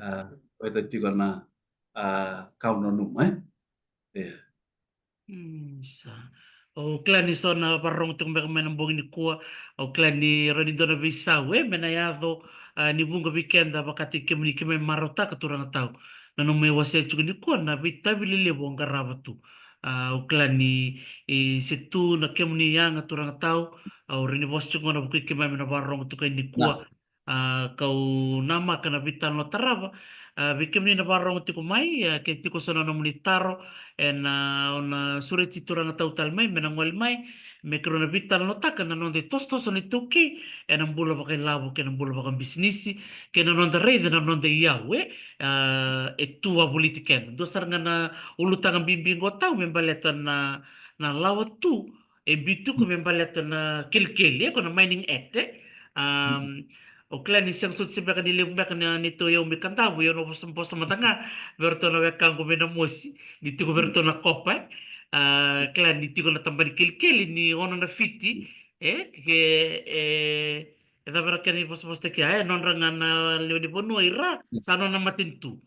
A, baleta tiko na, a, ka au nanuma, e? Ia. Mm, sa. Au kila ni so na vakarorogo tiko beka mai na bogi nikua, au kila ni rawa ni dua na veisau, e, me na yaco, a, ni vuqa vei keda vakataki kemuni, keimami marautaka, turaga tau, na nomu mai wasea tiko nikua na veitavi lelevu o qarava tu. A, au kila ni, e, se tu na kemuni yaga, turaga tau, au rawa ni vosa tiko gona vukui keimami na vakarorogo tiko nikua. A, kau namaka na veitalanoa tarava, a, vei kemuni na vakarorogo tiko mai, a, ke tiko so na nomuni taro, ena, o na sureti turaga tau tale mai me na gole mai, me keirau na veitalanoataka na noda itosotoso na iTaukei ena bula vakailavo kei na bula vakabisinisi, kei na noda raica na noda iyau, e, a, e tu wavoliti keda. Dua sara ga na ulutaga bibi qo tau me baleta na, na lawa tu e biu tiko me baleta na kelikeli, e, ko na Mining Act, e. Am, au kila ni sega soti se beka ni levu beka na neitou iyau mai Kadavu, ia au na vosa, vosa mada ga vei iratou na wekaqu mai Namosi, ni tiko vei iratou na kopa, e. A, kila ni tiko na tabana ni kelikeli ni ono na fiti, e, ke, e, e cava era kena ivosavosataki ya, e, nodra ga na lewe ni vanua i ra sa nona matanitu.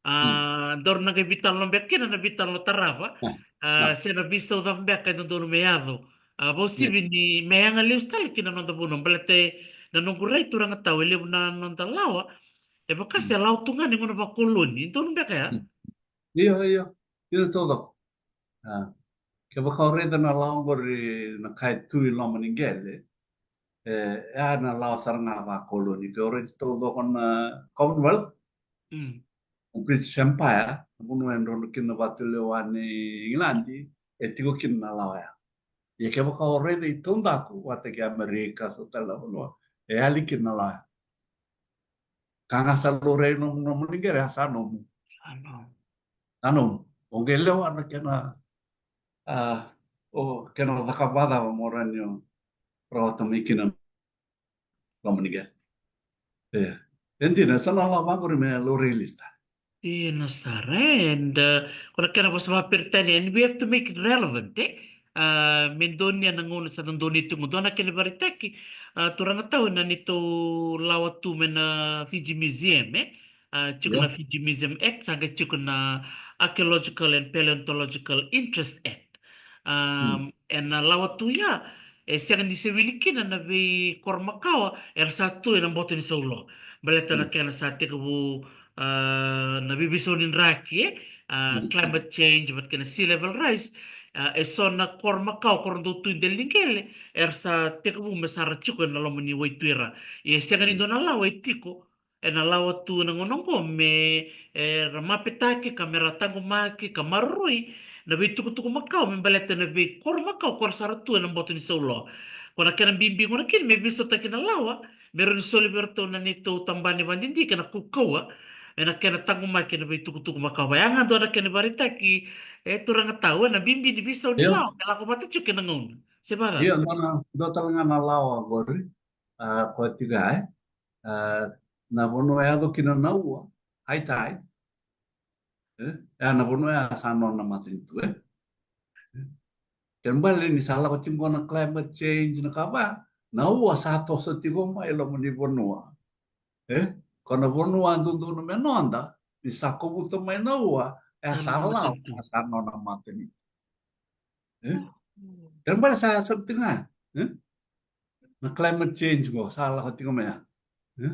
A, daru na qai veitalanoa beka kina na veitalanoa tarava. A, se na veisau cava beka e dodonu me yaco. A, vausivi ni me yaga lesu tale kina na noda vanua, baleta na noqu rai, turaga tau, e levu na noda lawa e vaka se lawa tu ga ni gauna vakoloni. Donu beka ya? Io, io. Io, taucoko. A, kevaka o raica na lawa oqori na ka e tu i loma ni qele, e, e a na lawa sara ga vakoloni. Ke o raica taucoko na Commonwealth, o British Empire, na vanua e drodro kina na vatulewa ni Igiladi, e tiko kina na lawa ya. Ia kevaka o raica i taudaku, vata kei Amerika, so tale na vanua, e yali kina na lawa ya. Ka ga sa laurai nomu, nomuni qele, a sa nomu. Sa nomu. Sa nomu. O qai lewa na kena, a, o kena cakava cava mo rawa ni o rawata mai kina nomuni qele. E. E dina, sa na lawa vaqori me laurai lesu tale. Dina sara, e, and, uh, ko na kena vosa vakaperitania, and we have to make it relevant, e? A, me donuya na gauna sa da donuya tiko. Dua na kena ivakaraitaki, a, turaga tau, na neitou lawa tu mai na Fiji Museum, e? A, tiko na Fiji Museum Act, sa qai tiko na Archaeological and Paleontological Interest Act. Um, ena lawa tu ya, e sega ni se wili kina na veikoro makawa era sa tu ena boto ni sauloa. Baleta na kena sa tekivu, a, na veiveisau ni draki, e, a, climate change, vata kei na sea level rise, a, e so na koro makawa, koro dau tu i dela ni qele, era sa tekivu me sa ra tiko ena loma ni waitui ra. Ia e sega ni dua na lawa e tiko ena lawa tu na gauna oqo me, e, ra mapetaki ka me ra taqomaki ka maroroi na veitukutuku makawa me baleta na veikoro makawa ko ra sa ra tu ena boto ni sauloa. Ko na kena bibi gona kina me veisautaki na lawa me rawa ni soli vei iratou na neitou tabana ni vakadidike na kaukauwa ena kena taqomaki na veitukutuku makawa. Ya ga dua na kena ivakaraitaki, e, turaga tau, ena bibi ni veisau ni lawa me lako vata tiko kei na gauna. Se vara? Ia, dua na, dua tale ga na lawa qori, a, ko tiko ya, e? A, na vanua e yaco kina na ua, high tide. E? E, na vanua ya sa nona matanitu, e? Kena bale ni sa lako tiko na climate change na ka va, na ua sa toso tiko mai loma ni vanua. E? Ko na vanua dodonu me noda, ni sa kovuta mai na ua, e sa lawa, sa nona matanitu. E? Kena bale sa sara tiko ga, e? Na climate change qo sa lako tiko mai ya. E?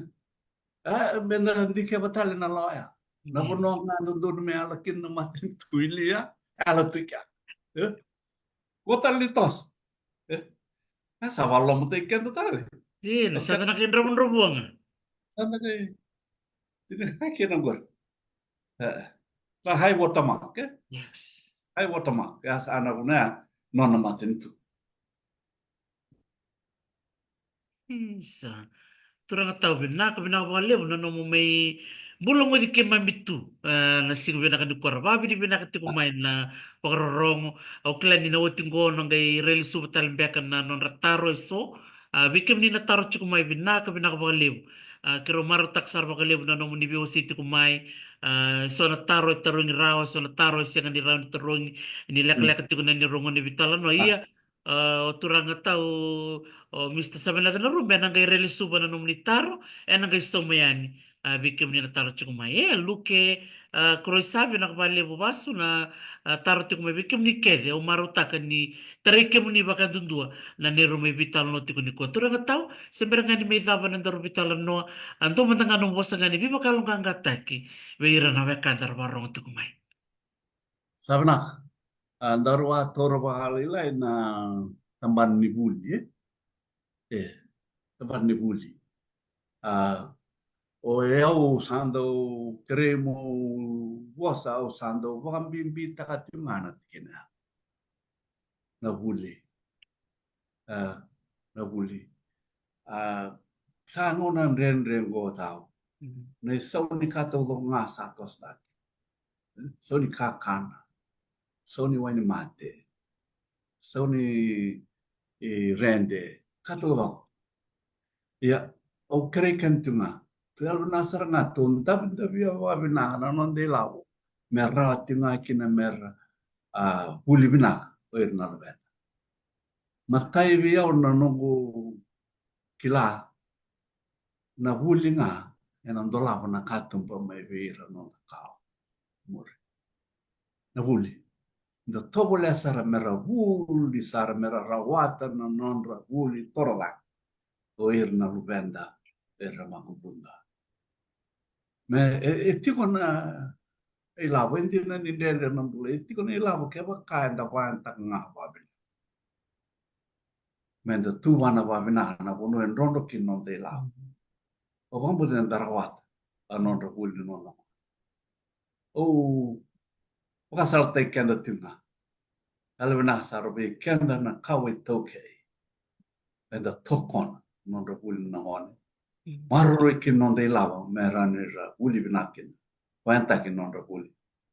A, me na dikeva tale na lawa ya. Na vanua ga dodonu me yala kina na matanitu i Lia, yala tu i kea. E? Ko tale ni toso. E? A sa vakalomotaki keda tale. Io, na sa da na kai dravudravua ga. Sa da kai. Tini kai kena qori. E. Na high water mark, e? Yes. High water mark. Ya sa na vuna ya nona matanitu. Isa. Turaga tau vinaka, vinaka vakalevu na nomu mai bula goci keimami tu. E, na siga vinaka ni kua ra vakavinavinaka tiko mai na vakarorogo. Au kila ni na oti qo na qai railesuva tale beka na nodra taro eso. A, vei kemuni na taro tiko mai vinaka, vinaka vakalevu. A, keirau marautaka sara vakalevu na nomuni veiwasei tiko mai. A, eso na taro e tarogi rawa, eso na taro e sega ni rawa ni tarogi. Ni lekaleka tiko na ni rogo ni vitalanoa. Ia, a, o turaga tau, o Mister Savenaca Naruba, ena qai railesuva na nomuni taro, ena qai sauma yani. A, vei kemuni na taro tiko mai. E, Luke, a, Koroisave, vinaka vakalevu vasu na, a, taro tiko mai vei kemuni kece. Au marautaka ni tarai kemuni vakadudua na neirau mai veitalanoa tiko nikua. Turaga tau, se bera ga ni mai cava na daru veitalanoa, a, dua mada ga nomu vosa ga ni veivakayaloqaqataki vei ira na wekada ra vakarorogo tiko mai. Sa vinaka. A, daru a taura vakalailai na tabana ni vuli, e? E, tabana ni vuli. A, o yau sa dau kerei meu vosa, au sa dau vakabibitaka tiko ga na tikina ya. Na vuli. A, na vuli. A, sa gauna dredre qo tau. Mhm. Na isau ni ka taucoko ga sa tosotaki. Isau ni kakana. Isau ni wainimate. Isau ni, e, rede. Ka taucoko. Ia, au kerei keda tu ga. Tou yalovinaka sara ga, tou davidavia vakavinaka na noda ilavo. Me rawa tiko ga kina me ra, a, vuli vinaka o ira na luveda. Matai vei au na noqu kila, na vuli ga ena dolava na katuba mai vei ira na noda kawa muri. Na vuli. Da tovolea sara me ra vuli sara, me ra rawata na nodra vuli torocake o ira na luveda, ira na makubuda. Me, e, e tiko na ilavo, e dina ni dredre na bula, e tiko na ilavo kevaka eda vakayagataka ga vakavinaka. Me da tuvana vakavinaka na vanua e drodro kina noda ilavo. O vakabauta ni da rawata a nodra vuli na noda. Au vakasalataki keda tiko ga. Yalovinaka sara vei keda na kawa iTaukei. Eda tokona na nodra vuli na gone. Mm. Maroroi kina noda ilavo me rawa ni ra vuli vinaka kina. Vakayagataki na nodra vuli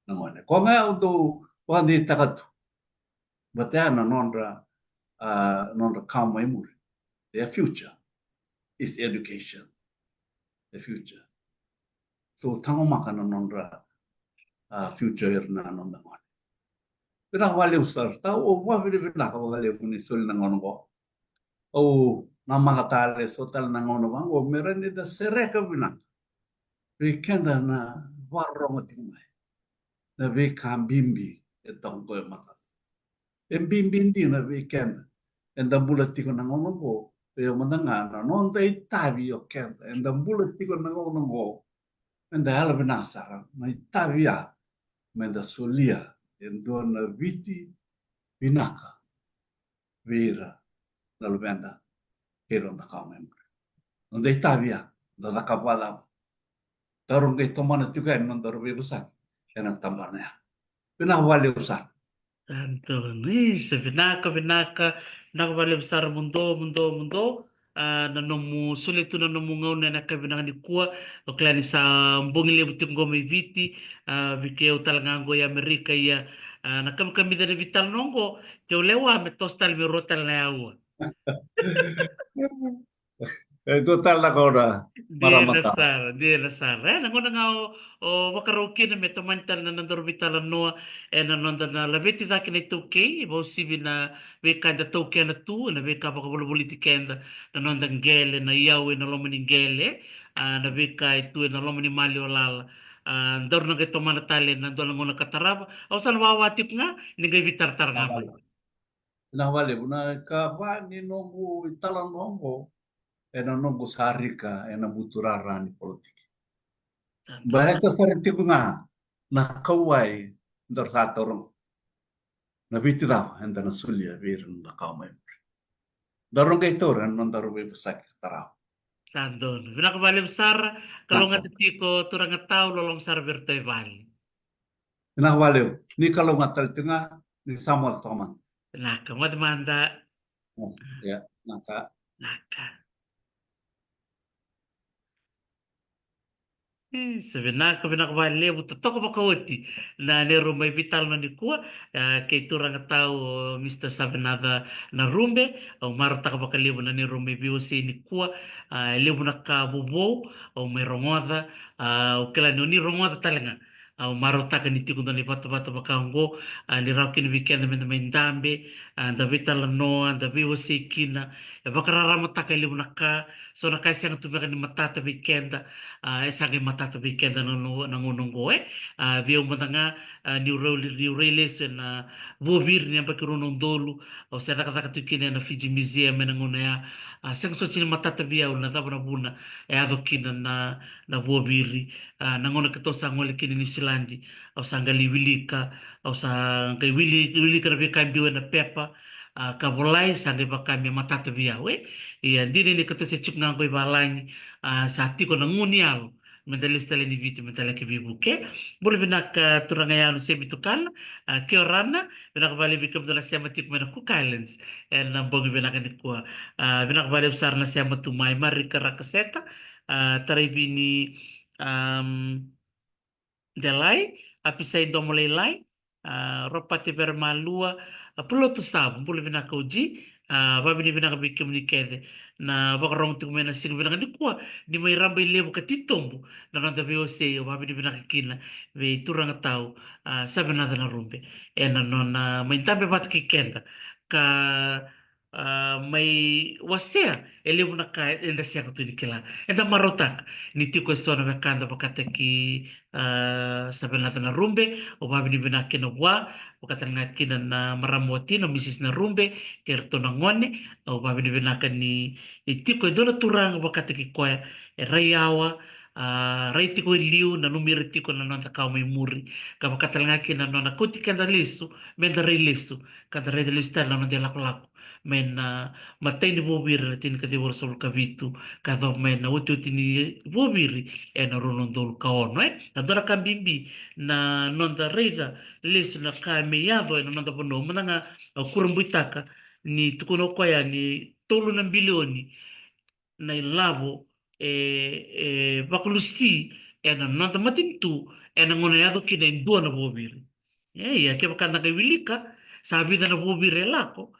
na gone. Koya ga au dau vakadeitaka tu. Baleta ya na nodra, a, nodra kawa mai muri. Their future is education. The future. So taqomaka na nodra, a, future ira na noda gone. Vinaka vakalevu sara. Tau, au vakavinavinaka vakalevu ni soli na gauna qo. Au namaka tale so tale na gauna vaqo me rawa ni da sereka vinaka vei keda na vakarorogo tiko mai na veika bibi e toka qo e mataka. E bibi dina vei keda eda bula tiko na gauna qo, vei au mada ga, na noda itavi o keda eda bula tiko na gauna qo. Eda yalovinaka sara na itavi ya, me da solia e dua na Viti vinaka vei ira na luveda kei ira na kawa mai muri. Noda itavi ya, da cakava vakacava? Daru qai tomana tiko yani na nodaru veivosaki ena tabana ya. Vinaka vakalevu sara. Antonio, isa, vinaka, vinaka, vinaka vakalevu sara, muduo, muduo, muduo. A, na nomu solia tu na nomu gauna ena yakavi vinaka nikua. Au kila ni sa bogi levu tiko qo mai Viti. A, vei keitou tale ga qo i Amerika, ia, a, na kamikamica na veitalanoa qo, keu lewa me toso tale me rua tale na aua. E dua tale na gauna. Dina sara, dina sara. E, na gauna ga o, o vakarau kina me tomani tale na nodaru veitalanoa ena noda na laveti cake na iTaukei, vakauasivi na veika eda taukena tu, na veika vakavolivoliti keda, na noda qele, na iyau ena loma ni qele, a, na veika e tu ena loma ni maliwa lala. A, daru na qai tomana tale na dua na gauna ka tarava. Au sa na wawa tiko ga ni qai veitaratara ga mai. Vinaka vakalevu. Na ikava ni noqu italanoa oqo ena noqu sarika ena buturara ni politiki. Baleta sara tiko ga na kauwai daru sa taura qo. Na Viti cava eda na solia vei ira na noda kawa mai muri. Daru qai taura ena nodaru veivosaki ka tarava. Sa donu. Vinaka vakalevu sara. Kalougata tiko turaga tau, loloma sara vei iratou e vale. Vinaka vakalevu. Ni kalougata tale tiko ga, ni sa moce toka mada. Vinaka, moce mada. Ia, vinaka. Vinaka. E, sa vinaka, vinaka vakalevu, totoka vakaoti na neirau mai veitalanoa nikua, a, kei turaga tau o Mr Savenaca Narube. Au marautaka vakalevu na neirau mai veiwasei nikua, a, e levu na ka vovou au mai rogoca, a, au kila ni o ni rogoca tale ga. Au marautaka ni tiko dua na ivatavata vaka oqo, a, ni rawa kina vei keda meda mai dabe, a, da veitalanoa, da veiwasei kina, e vakararamataka e levu na ka, so na ka e sega tu beka ni matata vei keda, a, e sa qai matata vei keda na, na, na gauna oqo, e. A, vei au mada ga, a, niu rau, niu rai lesu ena vuaviri ni yabaki rua na udolu, au se cakacaka tu kina ena Fiji Museum ena gauna ya, a, sega soti ni matata vei au na cava na vuna e yaco kina na, na vuaviri, a, na gauna keitou sa gole kina i Niusiladi, au sa qai lai wilika, au sa qai wili, wilika na veika e biu ena pepa, a, ka volai, sa qai vaka me matata vei au, e. Ia, dina ni keitou se tiko ga qo i valagi, a, sa tiko na gu ni yalo meda lesu tale i Viti, meda laki veivuke. Bula vinaka turaga Yanu Semi Tukana, a, kia orana, vinaka vakalevu vei kemudou na sema tiko mai na Cook Islands ena bogi vinaka nikua. A, vinaka vakalevu sara na sema tu mai, Marika Rakaseta, a, Taraivini, am, Delai, Apisai Domolailai, a, Ropate Veremalua, a, Pulotu Savu, bula vinaka Uji, a, vavinavinaka vei kemuni kece na vakarogo tiko mai na siga vinaka nikua, ni mai raba i levu ka titobu na noda veiwasei, au vavinavinaka kina vei turaga tau, a, Savenaca Narube, ena nona mai dabe vata kei keda ka a, mai wasea e levu na ka eda sega tu ni kila. Eda marautaka ni tiko eso na wekada vakataki, a, Savenaca Narube, au vavinavinaka kina vua, vakatale ga kina na marama watina, Mrs Narube, kei iratou na gone, au vavinavinaka ni, ni tiko e dua na turaga vakataki koya, e rai yawa, a, rai tiko e liu, nanumi ira tiko na noda kawa mai muri, ka vakatale ga kina na nona kauti keda lesu, meda rai lesu, ka da rai lesu tale na noda ilakolako mai na matai ni vuaviri ena tinikaciwa ruasagavulu ka vitu, ka yacova mai na otioti ni vuaviri ena rua na udolu ka ono, e. Na dua na ka bibi na noda raica lesu na ka me yaco ena noda vanua, mada ga au kurabuitaka ni tukuna o koya ni tolu na bilioni na ilavo e, e vakalusi ena noda matanitu ena gauna e yaco kina e dua na vuaviri. E, ia kevaka da qai wilika, sa vica na vuaviri e lako,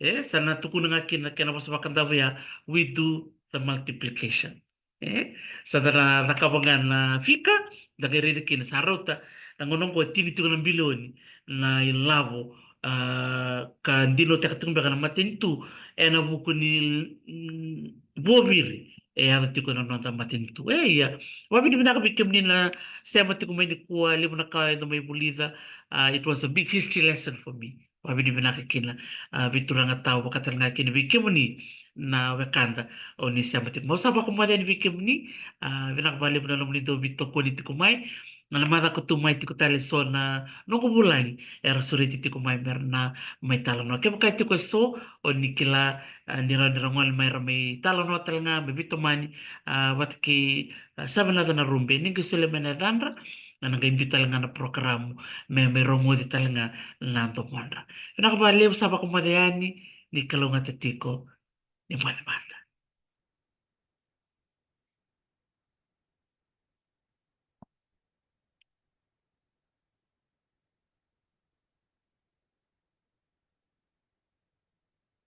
e, sa na tukuna ga kina kena vosa vakadavo ya, we do the multiplication. E, sa da na cakava ga na fika, da qai raica kina sa rauta na gauna oqo e tini tiko na bilioni na ilavo, a, ka dinautaka tiko beka na matanitu ena vuku ni, mm, vuaviri e yaco tiko na noda matanitu. E, ia, vavinavinaka vei kemuni na sema tiko mai nikua, levu na ka eda mai vulica, a, it was a big history lesson for me. Vavinavinaka kina, a, vei turaga tau, vakatale ga kina vei kemuni na wekada o ni sema tiko mai. Au sa vakamoce yani vei kemuni, a, vinaka vakalevu na nomuni dau veitokoni tiko mai. Na macala tu mai tiko tale eso na noqu vulagi era sureti tiko mai mera na mai talanoa. Kevaka e tiko eso o ni kila, a, ni rawa ni ra gole mai ra mai talanoa tale ga, mai veitomani, a, vata kei, a, Savenaca Narube, ni qai solia mai na yacadra, na qai biu tale ga na porokaramu me mai rogoci tale ga na domodra. Vinaka vakalevu, sa vakamoce yani, ni kalougata tiko, ni moce mada.